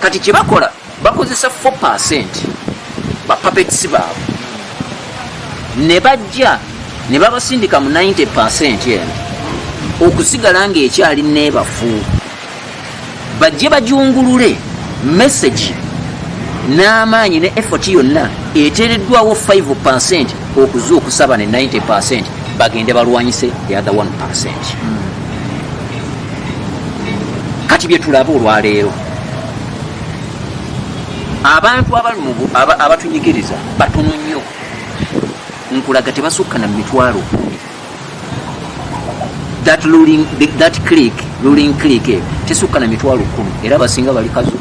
Kati kyebakola, bakozesa 4%, ba puppets baabwe, ne bajja ne babasindika mu 90% eno okusigala ng'ekyali neebafu, bajje bajungulule message n'amaanyi ne effort yonna eteereddwawo 5% okuzuukusa ne 90%, bagende balwanyise the other 1%. Kati bye tulaba olwaleero, abantu abali abatunyigiriza batono nnyo. Nkulaga, tebasukka na 100,000. That ruling, that clique, ruling clique eyo tesukka na 100,000, era abasinga bali Kazo,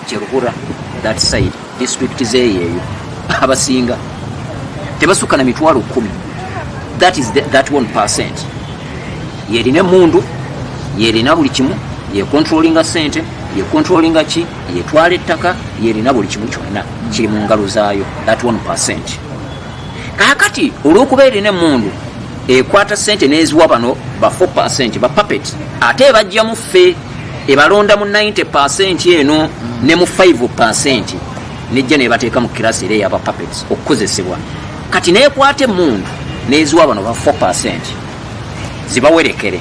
Kiruhura, that side, district zeeyo eyo. Abasinga tebasukka na 100,000. That is that 1% yerina emundu, yerina buli kimu, yecontrollinga sente, yecontrollinga ki, yetwala ettaka, yerina buli kimu kyonna kiri mu ngalo zaayo, that 1%. Kaakati olw'okuba erina emundu, ekwata sente n'eziwa bano ba 4% ba puppet, ate ebajjamu ffe, ebalonda mu 90% eno ne mu 5%, nejja nebateeka mu class era eyaba puppets okukozesebwa. Kati nekwata emundu n'eziwa bano ba 4% zibawerekere,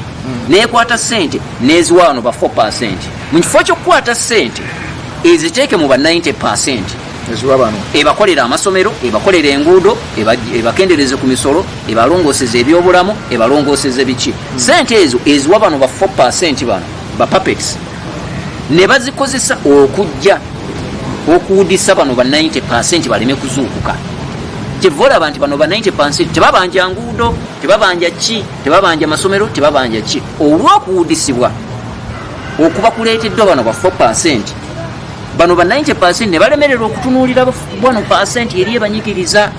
nekwata sente n'eziwa bano ba 4%. Mu kifo ky'okukwata sente eziteeke mu ba 90%, eziwa bano, ebakolera amasomero, ebakolera enguudo, ebakendereze ku misolo, ebalongooseza ebyobulamu, ebalongooseze biki, sente ezo eziwa bano ba 4%, bano ba puppets, ne bazikozesa okujja okuwudisa bano ba 90% baleme kuzuukuka. Kyeva olaba nti bano ba 90% tebabanja nguudo, tebabanja ki, tebabanja masomero, tebabanja ki, olw'okuwudisibwa okuba kuleeteddwa bano ba 4%. Bano ba 90% ne balemererwa okutunuulira 1% eri ebanyigiriza.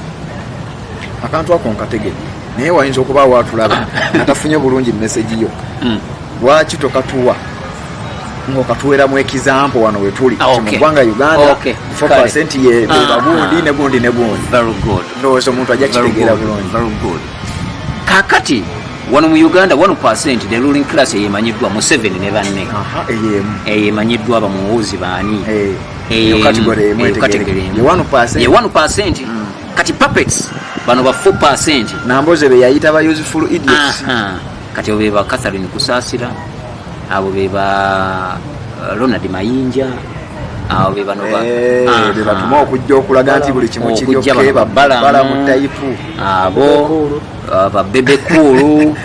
Akantu ako nkategedde, naye wayinza okuba waatulaba atafunye bulungi message yo. Lwaki tokatuwa ng'okatuweramu example wano wetuli mu ggwanga Uganda? 4% ye bebagundi ne gundi ne gundi. Very good. Ndowooza omuntu ajja kitegeera bulungi. Very good. Kakati wano mu Uganda, 1%, the ruling class, eyemanyiddwa Museveni ne banne. Aha, eyemu. Eyemanyiddwa bamuwuzi baani. Eyo category emu Eyo etegeereke. category emu. Ye 1%. Ye 1%. Kati puppets bano ba 4%, Namboze be yayita ba useful idiots. Aha. Kati abo beba Catherine Kusasira, abo beba Ronald Mayinja, abo be bano Be batuma okujja okulaga nti buli kimu kiri Okujja okay, bano babalamu type. Abo ba Bebe Cool,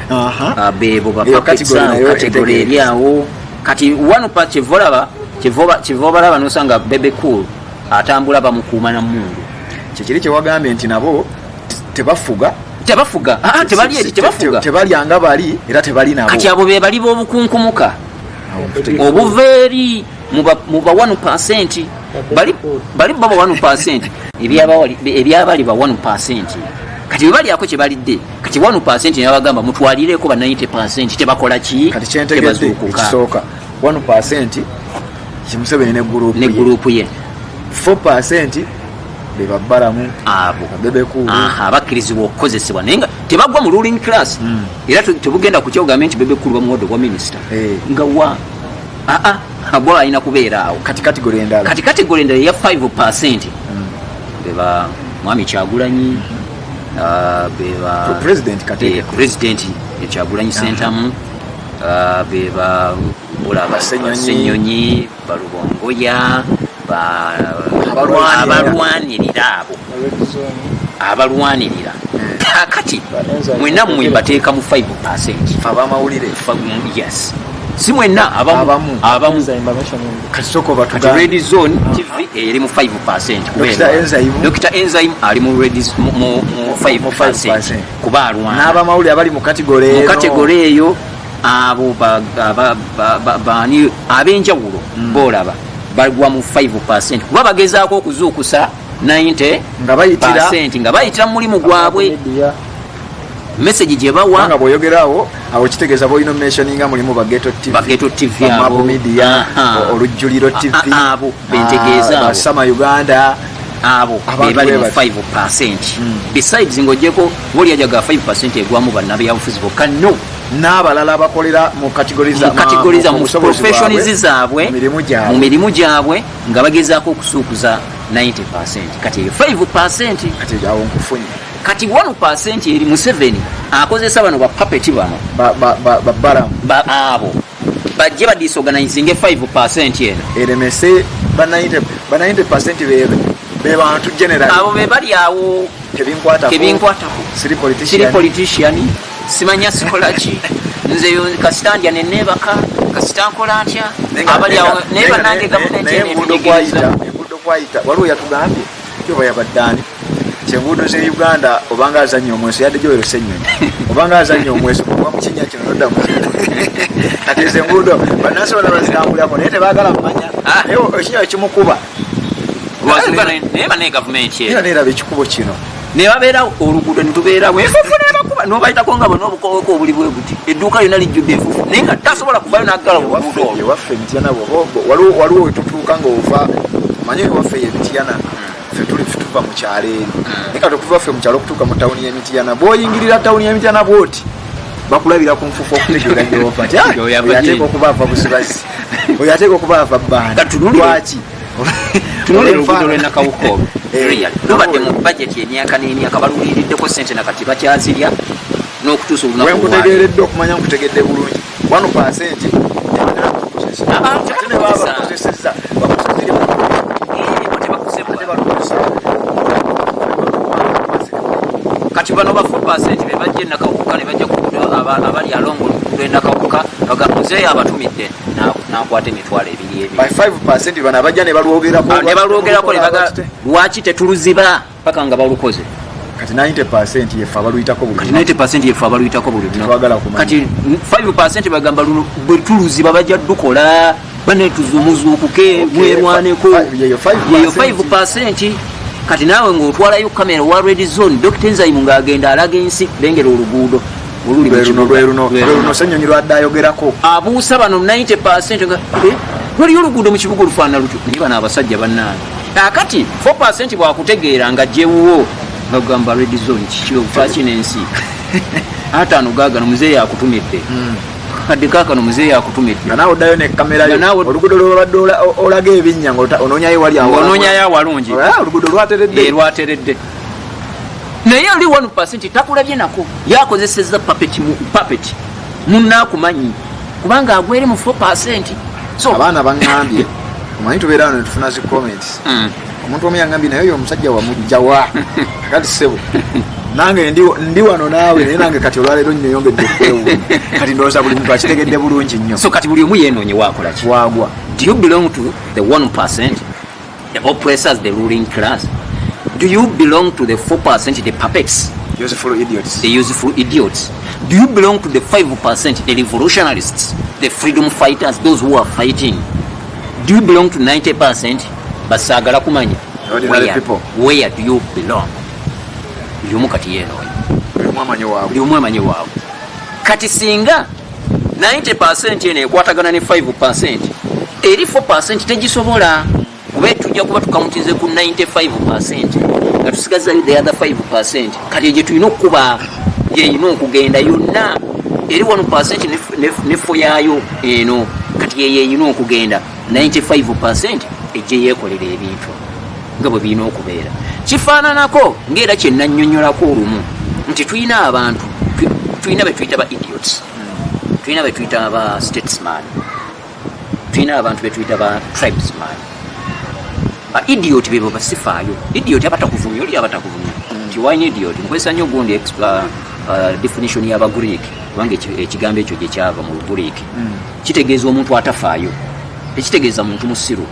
bebo ba Eyo puppets. category Awo nayo category eri etegeereka. awo. Kati one part kyeva olaba, kyeva obalaba nosanga Bebe Cool atambula bamukuuma na mundu. Kyekiri kyewagambye nti nabo tebafuga. Tebafuga. Ah, tebali eri, tebafuga. Tebalyanga bali era tebali nabo. Kati abo be bali b'obukunkumuka Awo ntutegeera. obuva eri mu ba 1%. Bali bo ba 1%, ebyabali ba 1%. Kati bwe balyako kye balidde, kati 1% nabagamba mutwalireko ba 90% tebakola ki? Kati kyentegedde, Tebazuukuka. ekisooka, 1% kimuseveni ne group Ne ye. group ye. 4% be babbalamu, Abo Bebe Cool. Aha, bakkirizibwa okukozesebwa naye nga tebagwa mu ruling class. Era tebugenda ku kyogambe nti Bebe Cool bamuwadde obwa minisita nga wa aa Bo alina kubeera awo. Kati category endala? Kati category endala eya 5% beba Mwami Kyagulanyi, beba President Kateke. President Kyagulanyi Sentamu, beba olaba Ssenyonyi. Ssenyonyi, Balubongoya, Abalwanirira. Abalwanirira abo, abalwanirira. Kakati mwenna mmwe mbateeka mu 5%. Abamawulire? Yes, si mwenna, abamu. Abamu. Abamu. Kati sooka Kati obatugambe. Red Zone TV eri mu 5%. Dr. Enzyme. Dr. Enzyme ali mu Red mu 5%. Mu 5%. Kuba alwana. N'abamawulire abali mu category Mu eno. category eyo, abo bani ab'enjawulo boolaba bagwa mu 5% kuba bagezaako okuzuukusa 90 Nga bayitira nga bayitira mu mulimu gwabwe, message gye bawa. Kubanga bw'oyogeraawo awo kitegeeza bolina mentioninga mulimu Bageto TV, Bageto TV, Bamapu abo. Media, Olujjuliro TV, Abo bentegeeza abo. Basama Uganda. Abo Abantu be bali mu bwe bati. 5%. Besides, ng'ogyeko ng'olyajaga 5% egwamu bannabyabufuzi bokka, no. N'abalala abakolera mu category Mu category za mu busobozi professions bwabwe, zaabwe, mu mirimu gyabwe. Mu mirimu gyabwe nga bagezaako okusuukuza 90%. Kati eyo 5%. Kati awo nkufunye. Kati 1% eri Museveni akozesa bano ba puppet bano. Babalamu. Abo bajje badisorganizinge 5% eno. Eremese ba 90% be bantu general. Abo be bali awo. Tebinkwatako. Tebinkwatako. Siri Siri politician. Politician, simanya sikolaki, nze kasita ndya neneebaka, kasita nkola ntya. Abali awo naye bannange, gavumenti Naye eno enguudo etunyegereza. kwayita, enguudo kwayita, waliwo yatugambye yoba yabadde ani nti enguudo z'e Uganda obanga azannya omweso, yadde Joel Ssenyonyi, obanga azannya omweso oba mu kinnya kino nodda mu kino. Kati ezo enguudo bannansi bonna bazitambulirako naye tebaagala mmanya. Naye ekinnya ekimukuba Lwazuka naye bannaye gavumenti eno era neeraba ekikubo kino. Ne babeera oluguudo netubeerawo enfuufu nebakuba nobayitako nga bona obukoweko obuli bwe buti, edduuka lyonna lijjudde enfuufu naye nga tasobola kuvayo naggala oluguudo olwo. Ewaffe Emityana waliwo wetutuuka ngaova manyi ewaffe Yemityana, ffe tuli ffe tuva mu kyalo eri, naye kati okuva ffe mu kyalo okutuuka mu tawuni y'Emityana, bw'oyingirira tawuni y'Emityana bwoti bakulabira ku nfuufu okutegeera gyova nti, "Ah, Oyo ava oyo ateeka gye." okuba ava Busibazi, oyo ateeka okuba ava Bbanda." Lwaki? Tunulira oluguudo lw'enakawuka olwo. Real lubadde mu budget emyaka n'emyaka, baluliriddeko sente nakati bakyazirya n'okutuusa olunaku olwaleero. Wenkutegeeredde okumanya nkutegedde bulungi, 1% Ah, ate ne baba bakozesezza bakozesezza. Eh, bo tebakozebwa. Ate balukozesa. Kati bano ba 4% be bajja enakawuka ne bajja ku luguudo, abali alongo oluguudo enakawuka baga muzeeyo abatumidde n'akwata 20,000 ebiri. By 5% bano abajja ne balwogerako. Ah, ne balwogerako ne baga lwaki tetuluziba paka nga balukoze. Kati 90% yeffe abaluyitako buli Kati lunaku. 90% yeffe abaluyitako buli lunaku. Tetwagala kumanya. Kati 5% bagamba luno bwe tuluziba bajja dukola bane tuzumuzuukuke mwerwaneko. Yeyo 5%. Yeyo 5%. Kati naawe ng'otwalayo kamera wa Red Zone, Dr Enzyme ng'agenda alaga ensi, lengera oluguudo oluli mu Lweruno. kibuga. Lweruno. Lweruno. Lweruno Ssenyonyi lwadde ayogerako. Abuusa bano 90% nga eh, waliyo oluguudo mu kibuga olufaanana lutyo, naye bano abasajja bannange. Kakati 4% bwakutegeera nga jewuwo nga gamba Red Zone kiki ofaaki n'ensi ataano gaagano muzeeyi akutumidde kadde kaakano muzeeyi akutumidde. Nga naawe oddayo ne kamera yo. Nga naawe- Oluguudo lwebadde olaga ebinnya nga onoonyayo wali awo. Ng'onoonyayo awalungi. Ah, oluguudo lwateredde. Eh, lwateredde, naye oli 1% takulabye nako, yakozesezza puppet puppet munaakumanyi kubanga agwere mu 4%. So Abaana baŋŋambye, omanyi tubeera wano netufuna zi comments. Omuntu omu yaŋŋambye, naye oyo omusajja wamugjawa? Kakati ssebo nange ndi wano naawe, naye nange kati olwaleero nnyeyongedde okwewuunya. Kati ndowooza buli muntu akitegedde bulungi nnyo. So kati buli omu yeenoonye waakola ki. Wagwa. Do you belong to the 1%, the oppressors, the ruling class? Do you belong to the 4%, the puppets, useful idiots, the useful idiots? Do you belong to the 5%, the revolutionarists, the freedom fighters, those who are fighting? Do you belong to 90%? Basaagala kumanya. Ordinary Where, people. where do you belong? Buli omu kati yeenoonya. Buli omu amanyi waabwe. Buli omu amanyi waabwe. Kati singa 90% eno ekwatagana ne 5%, eri 4% tegisobola kuba tujja kuba tukauntize ku 95% nga tusigazayo the other 5%. Kati egyo tulina okukuba yeyina okugenda yonna eri 1% ne 4 yaayo eno, kati yeyo erina okugenda. 95 ejje yeekolera ebintu nga bwe birina okubeera. Kifaananako ng'era kye nannyonnyolako olumu nti tulina abantu, tulina be tuyita ba idiots, tulina be tuyita ba statesman, tulina abantu be tuyita ba tribesman. Ba idiot bebo basifaayo. Idiot abatakuvumya, oli abatakuvumya nti wine idiot. Nkozesa nnyo gundi definition y'Abagreek, kubanga ekigambo ekyo gye kyava mu Lugreek kitegeeza omuntu atafaayo, tekitegeeza muntu musiru.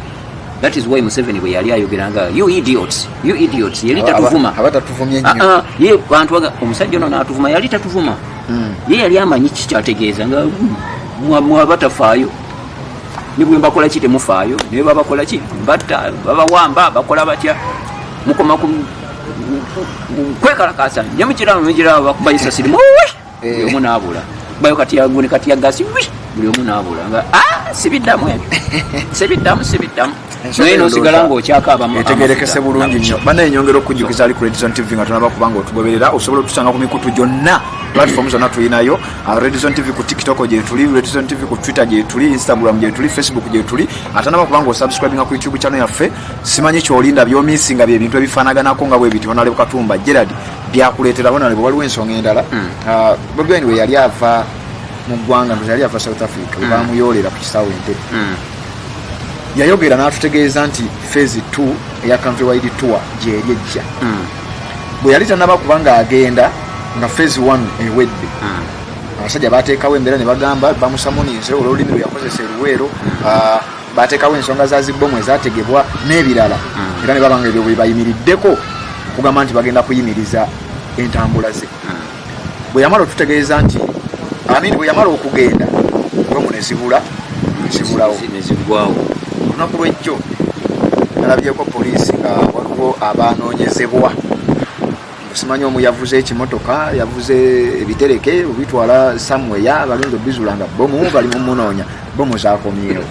That is why Museveni bwe yali ayogera nga "you idiots, you idiots", yali tatuvuma. Aba tatuvumye nnyo. Ah, ah, ye bantu omusajja ono n'atuvuma, yali tatuvuma. Ye yali amanyi kikyategeeza nga mwaba tafaayo, ne bwe mbakola ki temufaayo, naye babakola ki, batta, babawamba, bakola batya, mukoma ku kwekalakasa nyamukiraba mukiraba, bakuba isasi limu, "Uwi!" Buli omu naabula bayo kati yagune kati yagasi wi, buli omu naabula nga ah, sibiddamu ebyo, sibiddamu, sibiddamu. Ensonga naye eyo nosigala ndowooza ng'okyakaaba etegerekese amafuta. Bulungi nnyo. Bannaye, nyongera okujjukiza ali ku Redison TV nga tonaba kubanga otugoberera, osobola otusanga ku mikutu gyonna, platform zonna tulinayo. Redison TV ku TikTok gyetuli, Redison TV ku Twitter gyetuli, Instagram gyetuli, Facebook gyetuli. Atanaba kubanga osubscribinga ku YouTube channel yaffe, simanyi kyolinda, byomisinga byebintu ebifaanaganako nga bwe biti Honorable Katumba Gerard byakuleetera. Honorable, waliwo ensonga endala. Bobi Wine we yali ava mu ggwanga, ndoza yali ava South Africa, we bamuyoolera ku kisaawe Entebbe, yayogera n'atutegeeza nti phase 2 eya country wide tour gyeri ejja. Bwe yali tanaba kubanga agenda nga phase 1 ewedde, abasajja bateekawo embeera ne bagamba bamusamuninze olw'olulimi lwe yakozesa eruweero. Bateekawo ensonga za zibbomu ezategebwa n'ebirala, era ne baba nga ebyo bwe bayimiriddeko okugamba nti bagenda kuyimiriza entambula ze. Bwe yamala otutegeeza nti amin, bwe yamala okugenda, bomu ne zibula, zibulawo. Neziggwawo. Olunaku lwejjo nalabyeko poliisi nga waliwo abanoonyezebwa, simanyi omu yavuze ekimotoka, yavuze ebitereke obitwala somewhere, balungi obizula nga bomu bali mumunoonya, bomu zakomyewo.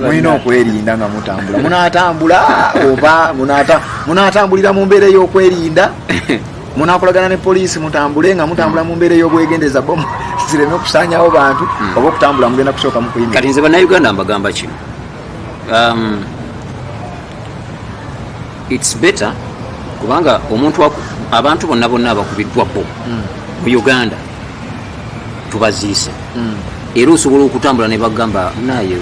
Mulina okwerinda nga mutambula, munatambula oba munatambulira mu mbeera ey'okwerinda, munakolagana ne poliisi, mutambule nga mutambula mu mbeera ey'obwegendeza, bomu zireme okusaanyawo bantu, oba okutambula mugenda kusooka mukuyimira? Kati nze Bannayuganda mbagamba kino, it's better kubanga omuntu abantu bonna bonna abakubiddwa bo mu Uganda tubaziise, era osobola okutambula ne bagamba naye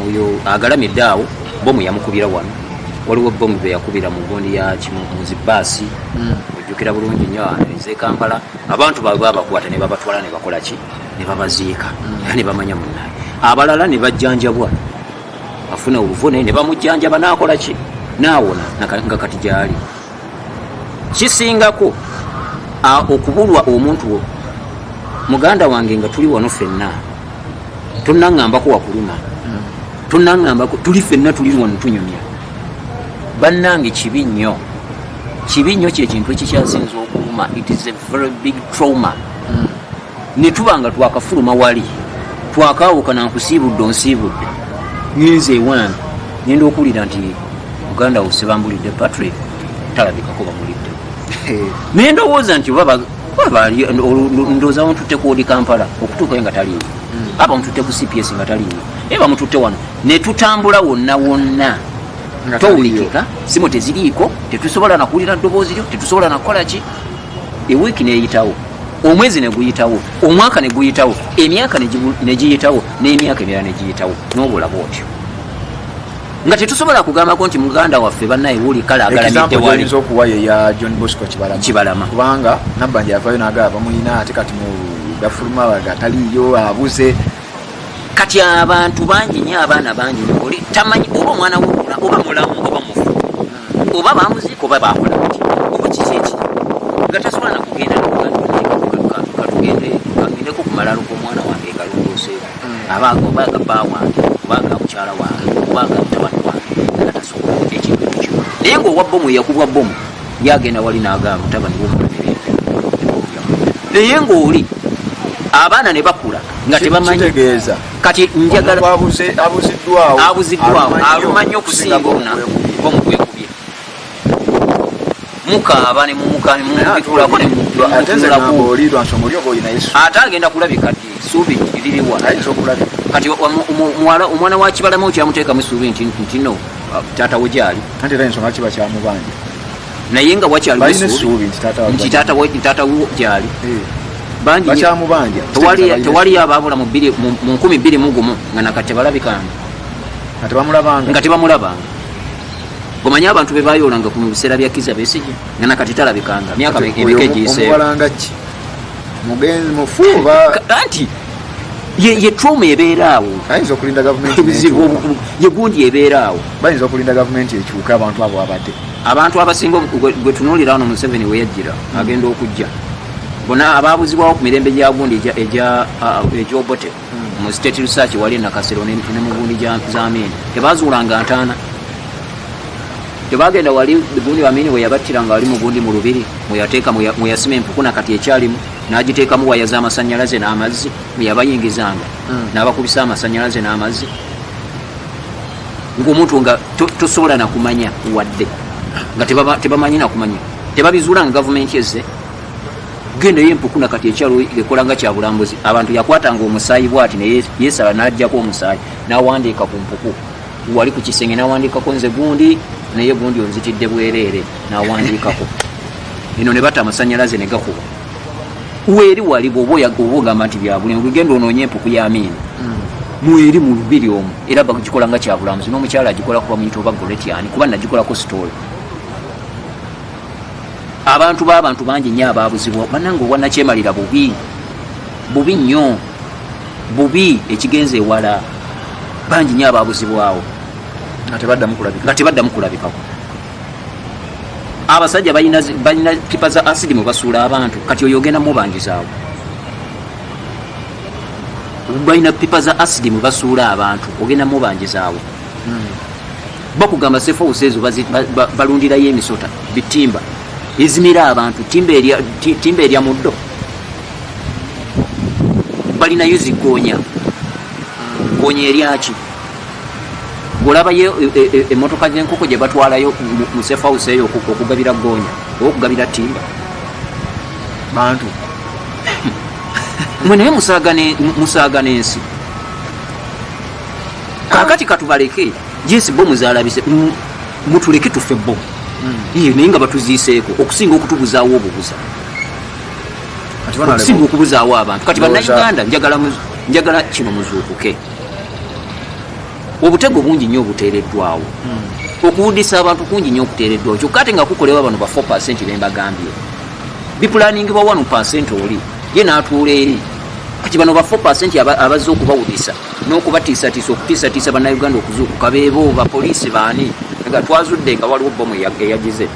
oyo agalamidde awo bomu yamukubira wano. Waliwo bomu be yakubira mu gundi ya mu zibaasi, ojjukira bulungi nnyo ez'e Kampala, abantu baabwe babakwata ne babatwala ne bakola ki, ne babaziika, era ne bamanya munnaye. Abalala ne bajjanjabwa, afuna obuvune ne bamujjanjaba n'akola ki, n'awona, nga kati gyali. Kisingako okubulwa omuntu wo, muganda wange, nga tuli wano ffenna, tonaŋŋambako wakuluma, tonaŋŋambako, tuli ffenna, tuli wano tunyumya. Bannange, kibi nnyo, kibi nnyo, kyekintu ekikyasinza okuluma. It is a very big trauma. Ne tuba nga twakafuluma wali, twakawukana, nkusiibudde, onsiibudde, ngenze ewange, ngenda okuwulira nti muganda wo Sebambulidde Patrick talabikako, bamulidde. Naye ndowooza nti oba ndowooza bamututte ku Old Kampala, okutuukayo nga taliiwo, aba bamututte ku CPS nga taliiwo, naye bamututte wano ne tutambula wonna wonna. Nga towulikika, simu teziriiko, tetusobola nakuwulira ddoboozi lyo, tetusobola nakukola ki. Ewiiki neyitawo, omwezi ne guyitawo, omwaka ne guyitawo, emyaka ne giyitawo, n'emyaka emirala ne giyitawo, n'obula bwotyo nga tetusobola kugambako nti muganda waffe bannaye wuli kale agalamidde example wali. Gyoyinza okuwa ye ya John Bosco Kibalama. Kibalama. Kubanga Nabbanja yavayo nagaba bamuyina, ate kati mu gafuluma gataliiyo, abuze. Kati abantu bangi nnyo, abaana bangi nnyo, oli tamanyi oba omwana we oba mulamu oba mufu, oba bamuziika oba bakola bati oba kiki eki, nga tasobola nakugenda katugende kagendeko ku malalo g'omwana wange galongooseeko, oba aga bba wange, oba aga mukyala wange, oba aga mutabani wange, nga tasobola ekintu ekyo. Naye ngaowa bomu, eyakubwa bomu, yagenda wali n'agamba mutabani w'omumirembe, naye ng'oli abaana ne bakula nga tebamanyi. Kitegeeza Kati njagala omuntu abuziddwawo abuziddwawo aluma aluma nnyo okusinga bomu ona gwekubye. Bomu gwekubye. Mukaaba ne mumuka ne mumubikulako ne mumutunulako. Oli lwa nsonga oli oba olina Yesu. Ate agenda kulabika ddi? Essuubi liriwa? Ayinza okulabika. Kati omuwala, omwana wa Kibalama okyamuteekamu essuubi nti no, taata we gyali. Anti era ensonga kiba kyamubanja. Naye nga wakyaliwo Balina essuubi essuubi nti taata nti taata we gyali. Bangi nnyo. Bakyamubanja. Tewali abaabula mu 2001 nga nakati tebalabikanga. Nga tebamulabanga. Nga tebamulabanga. Gomanye abantu be bayoolanga ku mu biseera bya Kiza Besigye nga nakati talabikanga, myaka emeka egiyiseewo. Omubalanga ki? Mugenzi mufu oba? Anti ye trauma ebeera awo. Ayinza okulinda gavumenti Ebizibu n'ekyuka. Ye gundi ebeera awo. Bayinza okulinda gavumenti ekyuke, abantu abo abadde. Abantu abasinga gwe tunuulira wano, Museveni we yajjira, agenda okujja, bona ababuzibwawo ku mirembe gya gundi egy'Obote mu State Research wali e Nakasero ne mu gundi z'Amini, tebazuulanga ntaana, tebagenda wali gundi Amini we yabattira nga wali mu gundi mu lubiri mweyateeka mweyasima empuku, nakati ekyalimu, n'agiteekamu waya z'amasanyalaze n'amazzi, mweyabayingizanga n'abakubisa amasanyalaze n'amazzi, ng'omuntu nga tosobola nakumanya wadde nga tebamanyi nakumanya, tebabizuula nga gavumenti ezze. Gendayo empuku nakati ekyalo ekola nga kyabulambuzi. Abantu yakwatanga omusaayi bwati naye yesala n'ajjako omusaayi n'awandiika ku mpuku wali ku kisenge, n'awandiikako, "Nze gundi, naye gundi onzitidde bwereere," n'awandiikako eno ne bata amasanyalaze ne gakuba weeri wali. Bwoba oba ogamba nti byabuli, genda onoonye empuku ya Amiini mweri mu lubiri omwo, era bagikola nga kyabulambuzi, n'omukyala agikola kuba muyita oba Goretiani, kuba nagikolako story. Abantu b'abantu bangi nnyo abaabuzibwa. Bannange, obwannakyemalira bubi, bubi nnyo, bubi ekigenza ewala. Bangi nnyo abaabuzibwawo nga tebaddamu kulabika. Nga tebaddamu kulabikako. Abasajja balina pipa za asidi mwe basuula abantu. Kati oyo ogenda mubanjizaawo? Balina pipa za asidi mwe basuula abantu, ogenda mubanjizaawo? Bakugamba safe house ezo balundirayo emisota, bitimba ezimira abantu, timba erya muddo. Balinayo zigoonya, goonya eryaki? Olabayo emotoka z'enkoko gye batwalayo mu safe house eyo okugabira goonya oba okugabira timba? Bantu. Mwe naye musaaga n'ensi. Kakati katubaleke jesi, bo muzalabise, mutuleke tufe bo. Iye, naye nga batuziiseeko okusinga okutubuzaawo obubuza. Kati bano okusinga okubuzaawo abantu. Kati bannayuganda, njagala kino muzuukuke. Obutego bungi nnyo obuteereddwawo, okuwudisa abantu kungi nnyo okuteereddwawo, kyokka ate nga kukolebwa bano ba 4% bembagambye. Bipulaningibwa 1% oli ye n'atuula eri. Kati bano ba 4% abazze okubawudisa n'okubatiisatiisa, okutiisatiisa bannayuganda okuzuukuka, beebo bapoliisi baani nga twazudde nga waliwo bomu eyagize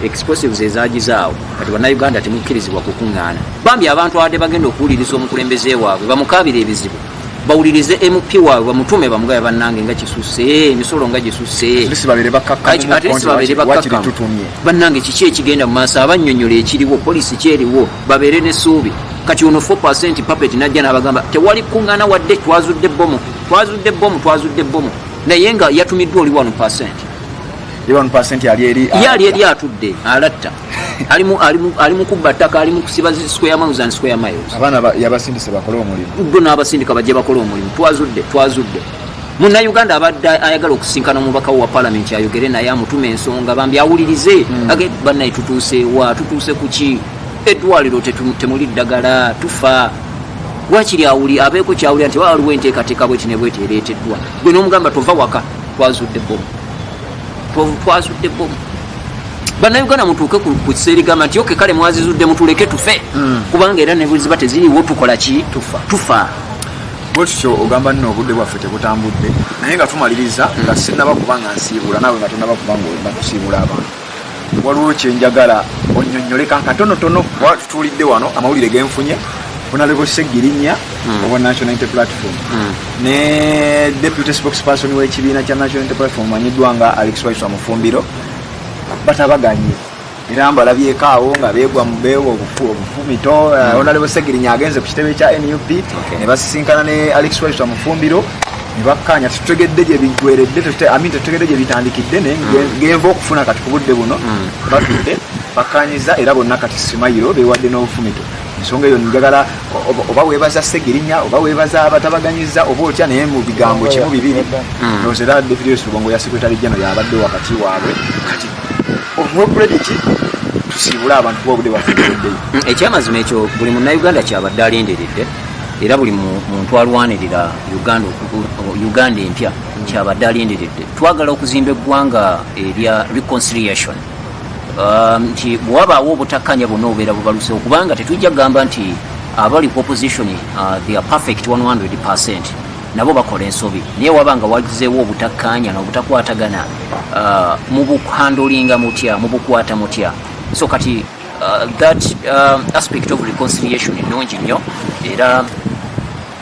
explosives ezagizaawo. Kati bannayuganda temukkirizibwa kukuŋŋaana. Bambi abantu abadde bagenda okuwuliriza omukulembeze waabwe, bamukaabira ebizibu, bawulirize MP waabwe, bamutume bamugabe, "Bannange, nga kisusse, emisolo nga gisusse." At least babeere bakkakkamu. At least babeere wakiri bakkakkamu. Tutumye. Bannange, kiki ekigenda mu maaso? Abannyonnyola ekiriwo, poliisi kyeriwo, babeere n'essuubi. Kati ono 4% puppet najja n'abagamba tewali kuŋŋaana wadde twazudde bomu, twazudde bomu, twazudde bomu, naye nga yatumiddwa oli 1%. Ye 1% ali eri. Ye ali eri atudde alatta, ali mu kubba ttaka, ali mu kusiba square miles and square miles. Abaana yabasindise bakole omulimu. Gwe n'abasindika bajje bakole omulimu. Twazudde, twazudde. Munnayuganda abadde ayagala okusinkana omubaka we wa palamenti ayogere naye, amutume ensonga, bambi awulirize. Age bannaye, tutuuse wa? Tutuuse ku ki? Eddwaliro temuli ddagala, tufa. Wakiri awuli abeeko kyawulira nti waliwo enteekateeka bweti ne bweti ereeteddwa. Gwe n'omugamba tova waka, twazudde bomu, twazudde bomu. Bannayuganda mutuuke ku kiseera egamba nti okay, kale mwazizudde, mutuleke tufe, kubanga era ne bweziba teziriiwo tukola ki? Tufa. Tufa. Bwetutyo ogamba nno obudde bwaffe tebutambudde, naye nga tumaliriza, nga sinnaba kuba nga nsiibula naawe, nga tonaba kuba nga tusiibula abantu, waliwo kyenjagala onnyonnyoleka katonotono. Wa tutuulidde wano, amawulire genfunye, Honorable Segirinya owa National Unity Platform ne deputy spokesperson w'ekibiina kya National Unity Platform omanyiddwa nga Alex Waiswa Mufumbiro batabaganye, era mbalabyeko awo nga beegwa mu beewa obufumito. Honorable Segirinya agenze ku kitebe kya NUP ne basisinkana ne Alex Waiswa Mufumbiro ne bakkaanya. Tetutegedde gye biggweredde, I mean, tetutegedde gye bitandikidde, naye genva okufuna kati ku budde buno batudde. Bakkanyiza era bonna kati simayiro bewadde n'obufumito. Ensonga eyo njagala oba weebaza Segirinya oba weebaza abatabaganyiza oba otya, naye mu bigambo kimu bibiri. Ndowooza era David Lewis Rubongoya, secretary general, yabadde wakati waabwe. Kati omuwe credit, tusiibule abantu kuba obudde bwaffe buweddeyo. Ekyamazima ekyo buli Munnayuganda kyabadde alindiridde, era buli muntu alwanirira Uganda, Uganda empya kyabadde alindiridde. Twagala okuzimba eggwanga erya reconciliation, nti bwewabaawo obutakkanya bwonna obubeera bubalusewo, kubanga tetujja kugamba nti abali ku opposition they are perfect 100. Nabo bakola ensobi, naye waba nga wagizeewo obutakkanya n'obutakwatagana, mubuhandlinga mutya? Mubukwata mutya? So kati that aspect of reconciliation nnungi nnyo. Era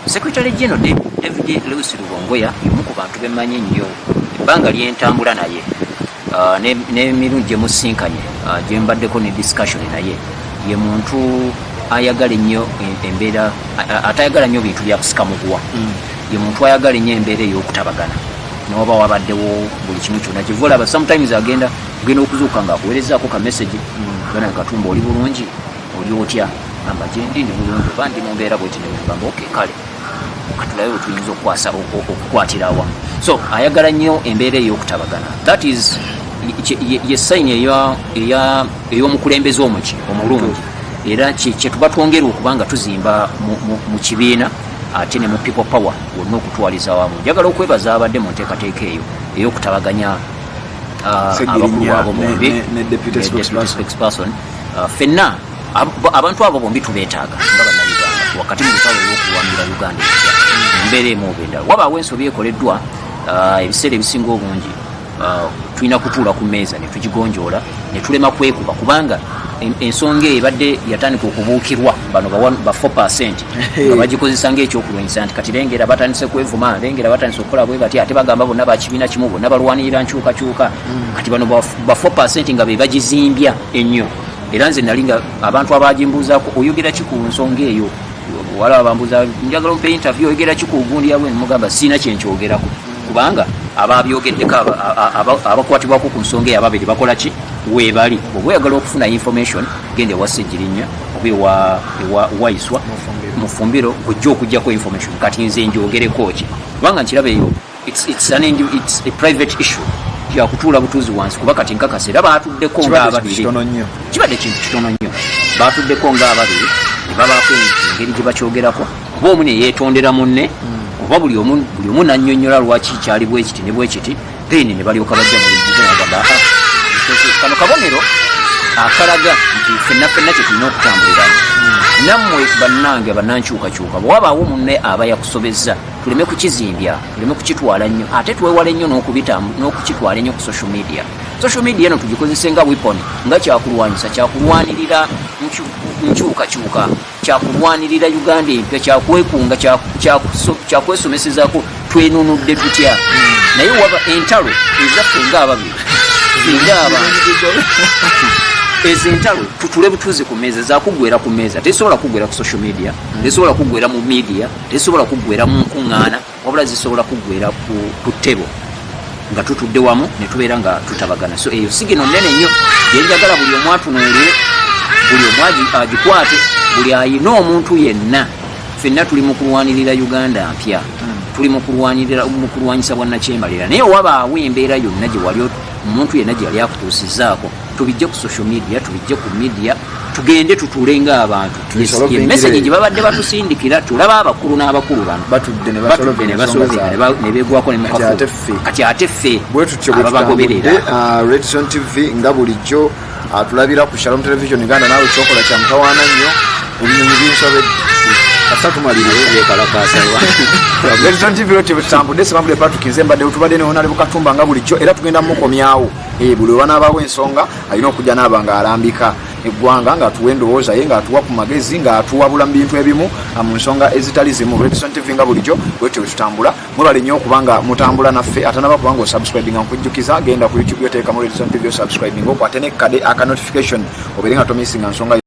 Secretary General David Lewis Rubongoya y'omu ku bantu bemmanyi ennyo, ebbanga lyentambula naye, n'emirundi gye musinkanye, gye mbaddeko ne discussion naye, ye muntu ayagala ennyo embeera, atayagala nnyo bintu bya kusika muguwa. Ye muntu ayagala ennyo embeera ey'okutabagana newaba wabaddewo buli kimu kyonna. Kyova olaba sometimes agenda ogenda okuzuuka nga akuweerezaako ka message, gana "Katumba, oli bulungi? Oli otya?" Gamba, "Gyendi, ndi bulungi," oba "Ndi mu mbeera bweti." Negamba, "Okay, kale katulabe bwe tuyinza okukwatira awamu." So ayagala nnyo embeera ey'okutabagana. That is ye sign ey'omukulembeze omuki omulungi, era kyetuba twongera okuba nga tuzimba mu kibiina ate ne mu People Power wonna okutwaliza awamu. Njagala okwebaza abadde mu nteekateeka eyo ey'okutabaganya, Segirinya abakulu abo bombi ne deputy ne deputy spokesperson. spokesperson. Ffenna abantu abo bombi tubeetaaga nga Bannayuganda wakati mu lutalo olw'okulwanira Uganda empya. Mu mbeera emu oba endala, wabaawo ensobi ekoleddwa, ebiseera ebisinga obungi tulina kutuula ku mmeeza ne tugigonjoola ne tulema kwekuba, kubanga ensonga eyo ebadde yatandika okubuukirwa bano ba 4 nga bagikozesa ngaekyokulwanyisa, nti kati lengera batandise kwevuma, lengera batandise okukola bwe bati, ate bagamba bonna bakibiina kimu, bonna balwanirira nkyukakyuka. Kati bano ba 4 nga be bagizimbya ennyo. Era nze nali nga abantu abagimbuuzaako, "Oyogera ki ku nsonga eyo?" Wala bambuuza, "Njagala ompe interview, oyogera ki ku gundi yabwe?" Mugamba siina kyenkyogerako, kubanga ababyogeddeko, abakwatibwako ku nsonga eyo ababiri bakola ki? Weebali. Oba oyagala okufuna information, genda ewa Segirinya oba ewa Waiswa Mufumbiro, ojja okugjako information. Kati nze njogereko ki? Kubanga nkiraba eyo it's a private issue yakutuula butuuzi wansi, kuba kati nkakasa era batuddeko Kibadde kintu ng'ababiri. kitono nnyo. Kibadde kintu kitono nnyo. Batuddeko ng'ababiri ne babaako engeri gye bakyogerako, oba omu neyeetondera munne, oba buli omu nannyonnyola lwaki kyali bwe kiti ne bwe kiti, then ne balyoka bajja mu lujjudde nagamba, "Ah, kano kabonero akalaga nti ffenna ffenna kye tulina okutambuliramu." Nammwe bannange bannankyukakyuka, bwe wabaawo munne aba yakusobezza, tuleme kukizimbya, tuleme kukitwala nnyo, ate twewale nnyo n'okukitwala ennyo ku social media. Social media eno tugikozese nga weapon, nga kyakulwanyisa, kyakulwanirira nkyukakyuka, kyakulwanirira Uganda empya, kyakwekunga, kyakwesomesezaako twenunudde tutya. Naye waba entalo ezaffe ngaababiri, ngaabantu, ezo entalo tutule butuuzi ku meeza, zakuggwera ku meeza. Tezisobola kuggwera ku social media, tezisobola kuggwera mu media, tezisobola kuggwera mu nkuŋŋaana, wabula zisobola kuggwera ku ttebo nga tutudde wamu ne tubeera nga tutabagana. So eyo signal nene nnyo gyenjagala buli omu atunuulire, buli omu agikwate, buli ayina omuntu yenna. Ffenna tuli mu kulwanirira Uganda mpya, tuli mu kulwanirira, mu kulwanyisa bwannakyemalira. Naye wabaawo embeera yonna gye wali omuntu yenna gye yali akutuusizaako, tubijje ku social media, tubijje ku media, tugende tutuule ng'abantu. Tubisolvinge. Message gye babadde batusindikira, tulaba abakulu n'abakulu bano batudde ne batudde ne basolvinga ensonga basolvinga zaabwe. ne beegwako ne Kati ate ffe. Kati ate ffe Bwe tutyo bwe ababagoberera. tutambudde. Redson TV nga bulijjo atulabira ku Shalom Television Uganda. Naawe kyokola kya mutawaana nnyo, ebinyonyi binsobedde kasa tumalire. Bekalakasa. Redson TV lwetyo bwe tutambudde. Semabule Patrick nze mbadde, tubadde ne Honorable Katumba nga bulijjo, era tugenda mukomyawo. Buli lwanaabaawo ensonga alina okujja naaba ng'alambika eggwanga, ng'atuwa endowooza ye, ng'atuwa ku magezi, ng'atuwabula mu bintu ebimu, mu nsonga ezitali zimu. Redson TV nga bulijjo bwetyo bwe tutambula. Mwebale nnyo okuba nga mutambula naffe. Atanaba kubanga osubscribinga, nkujjukiza, genda ku YouTube, yoteekamu Redson TV, osubscribing, okwate nekkade aka notification, obeere nga tomissinga nsonga.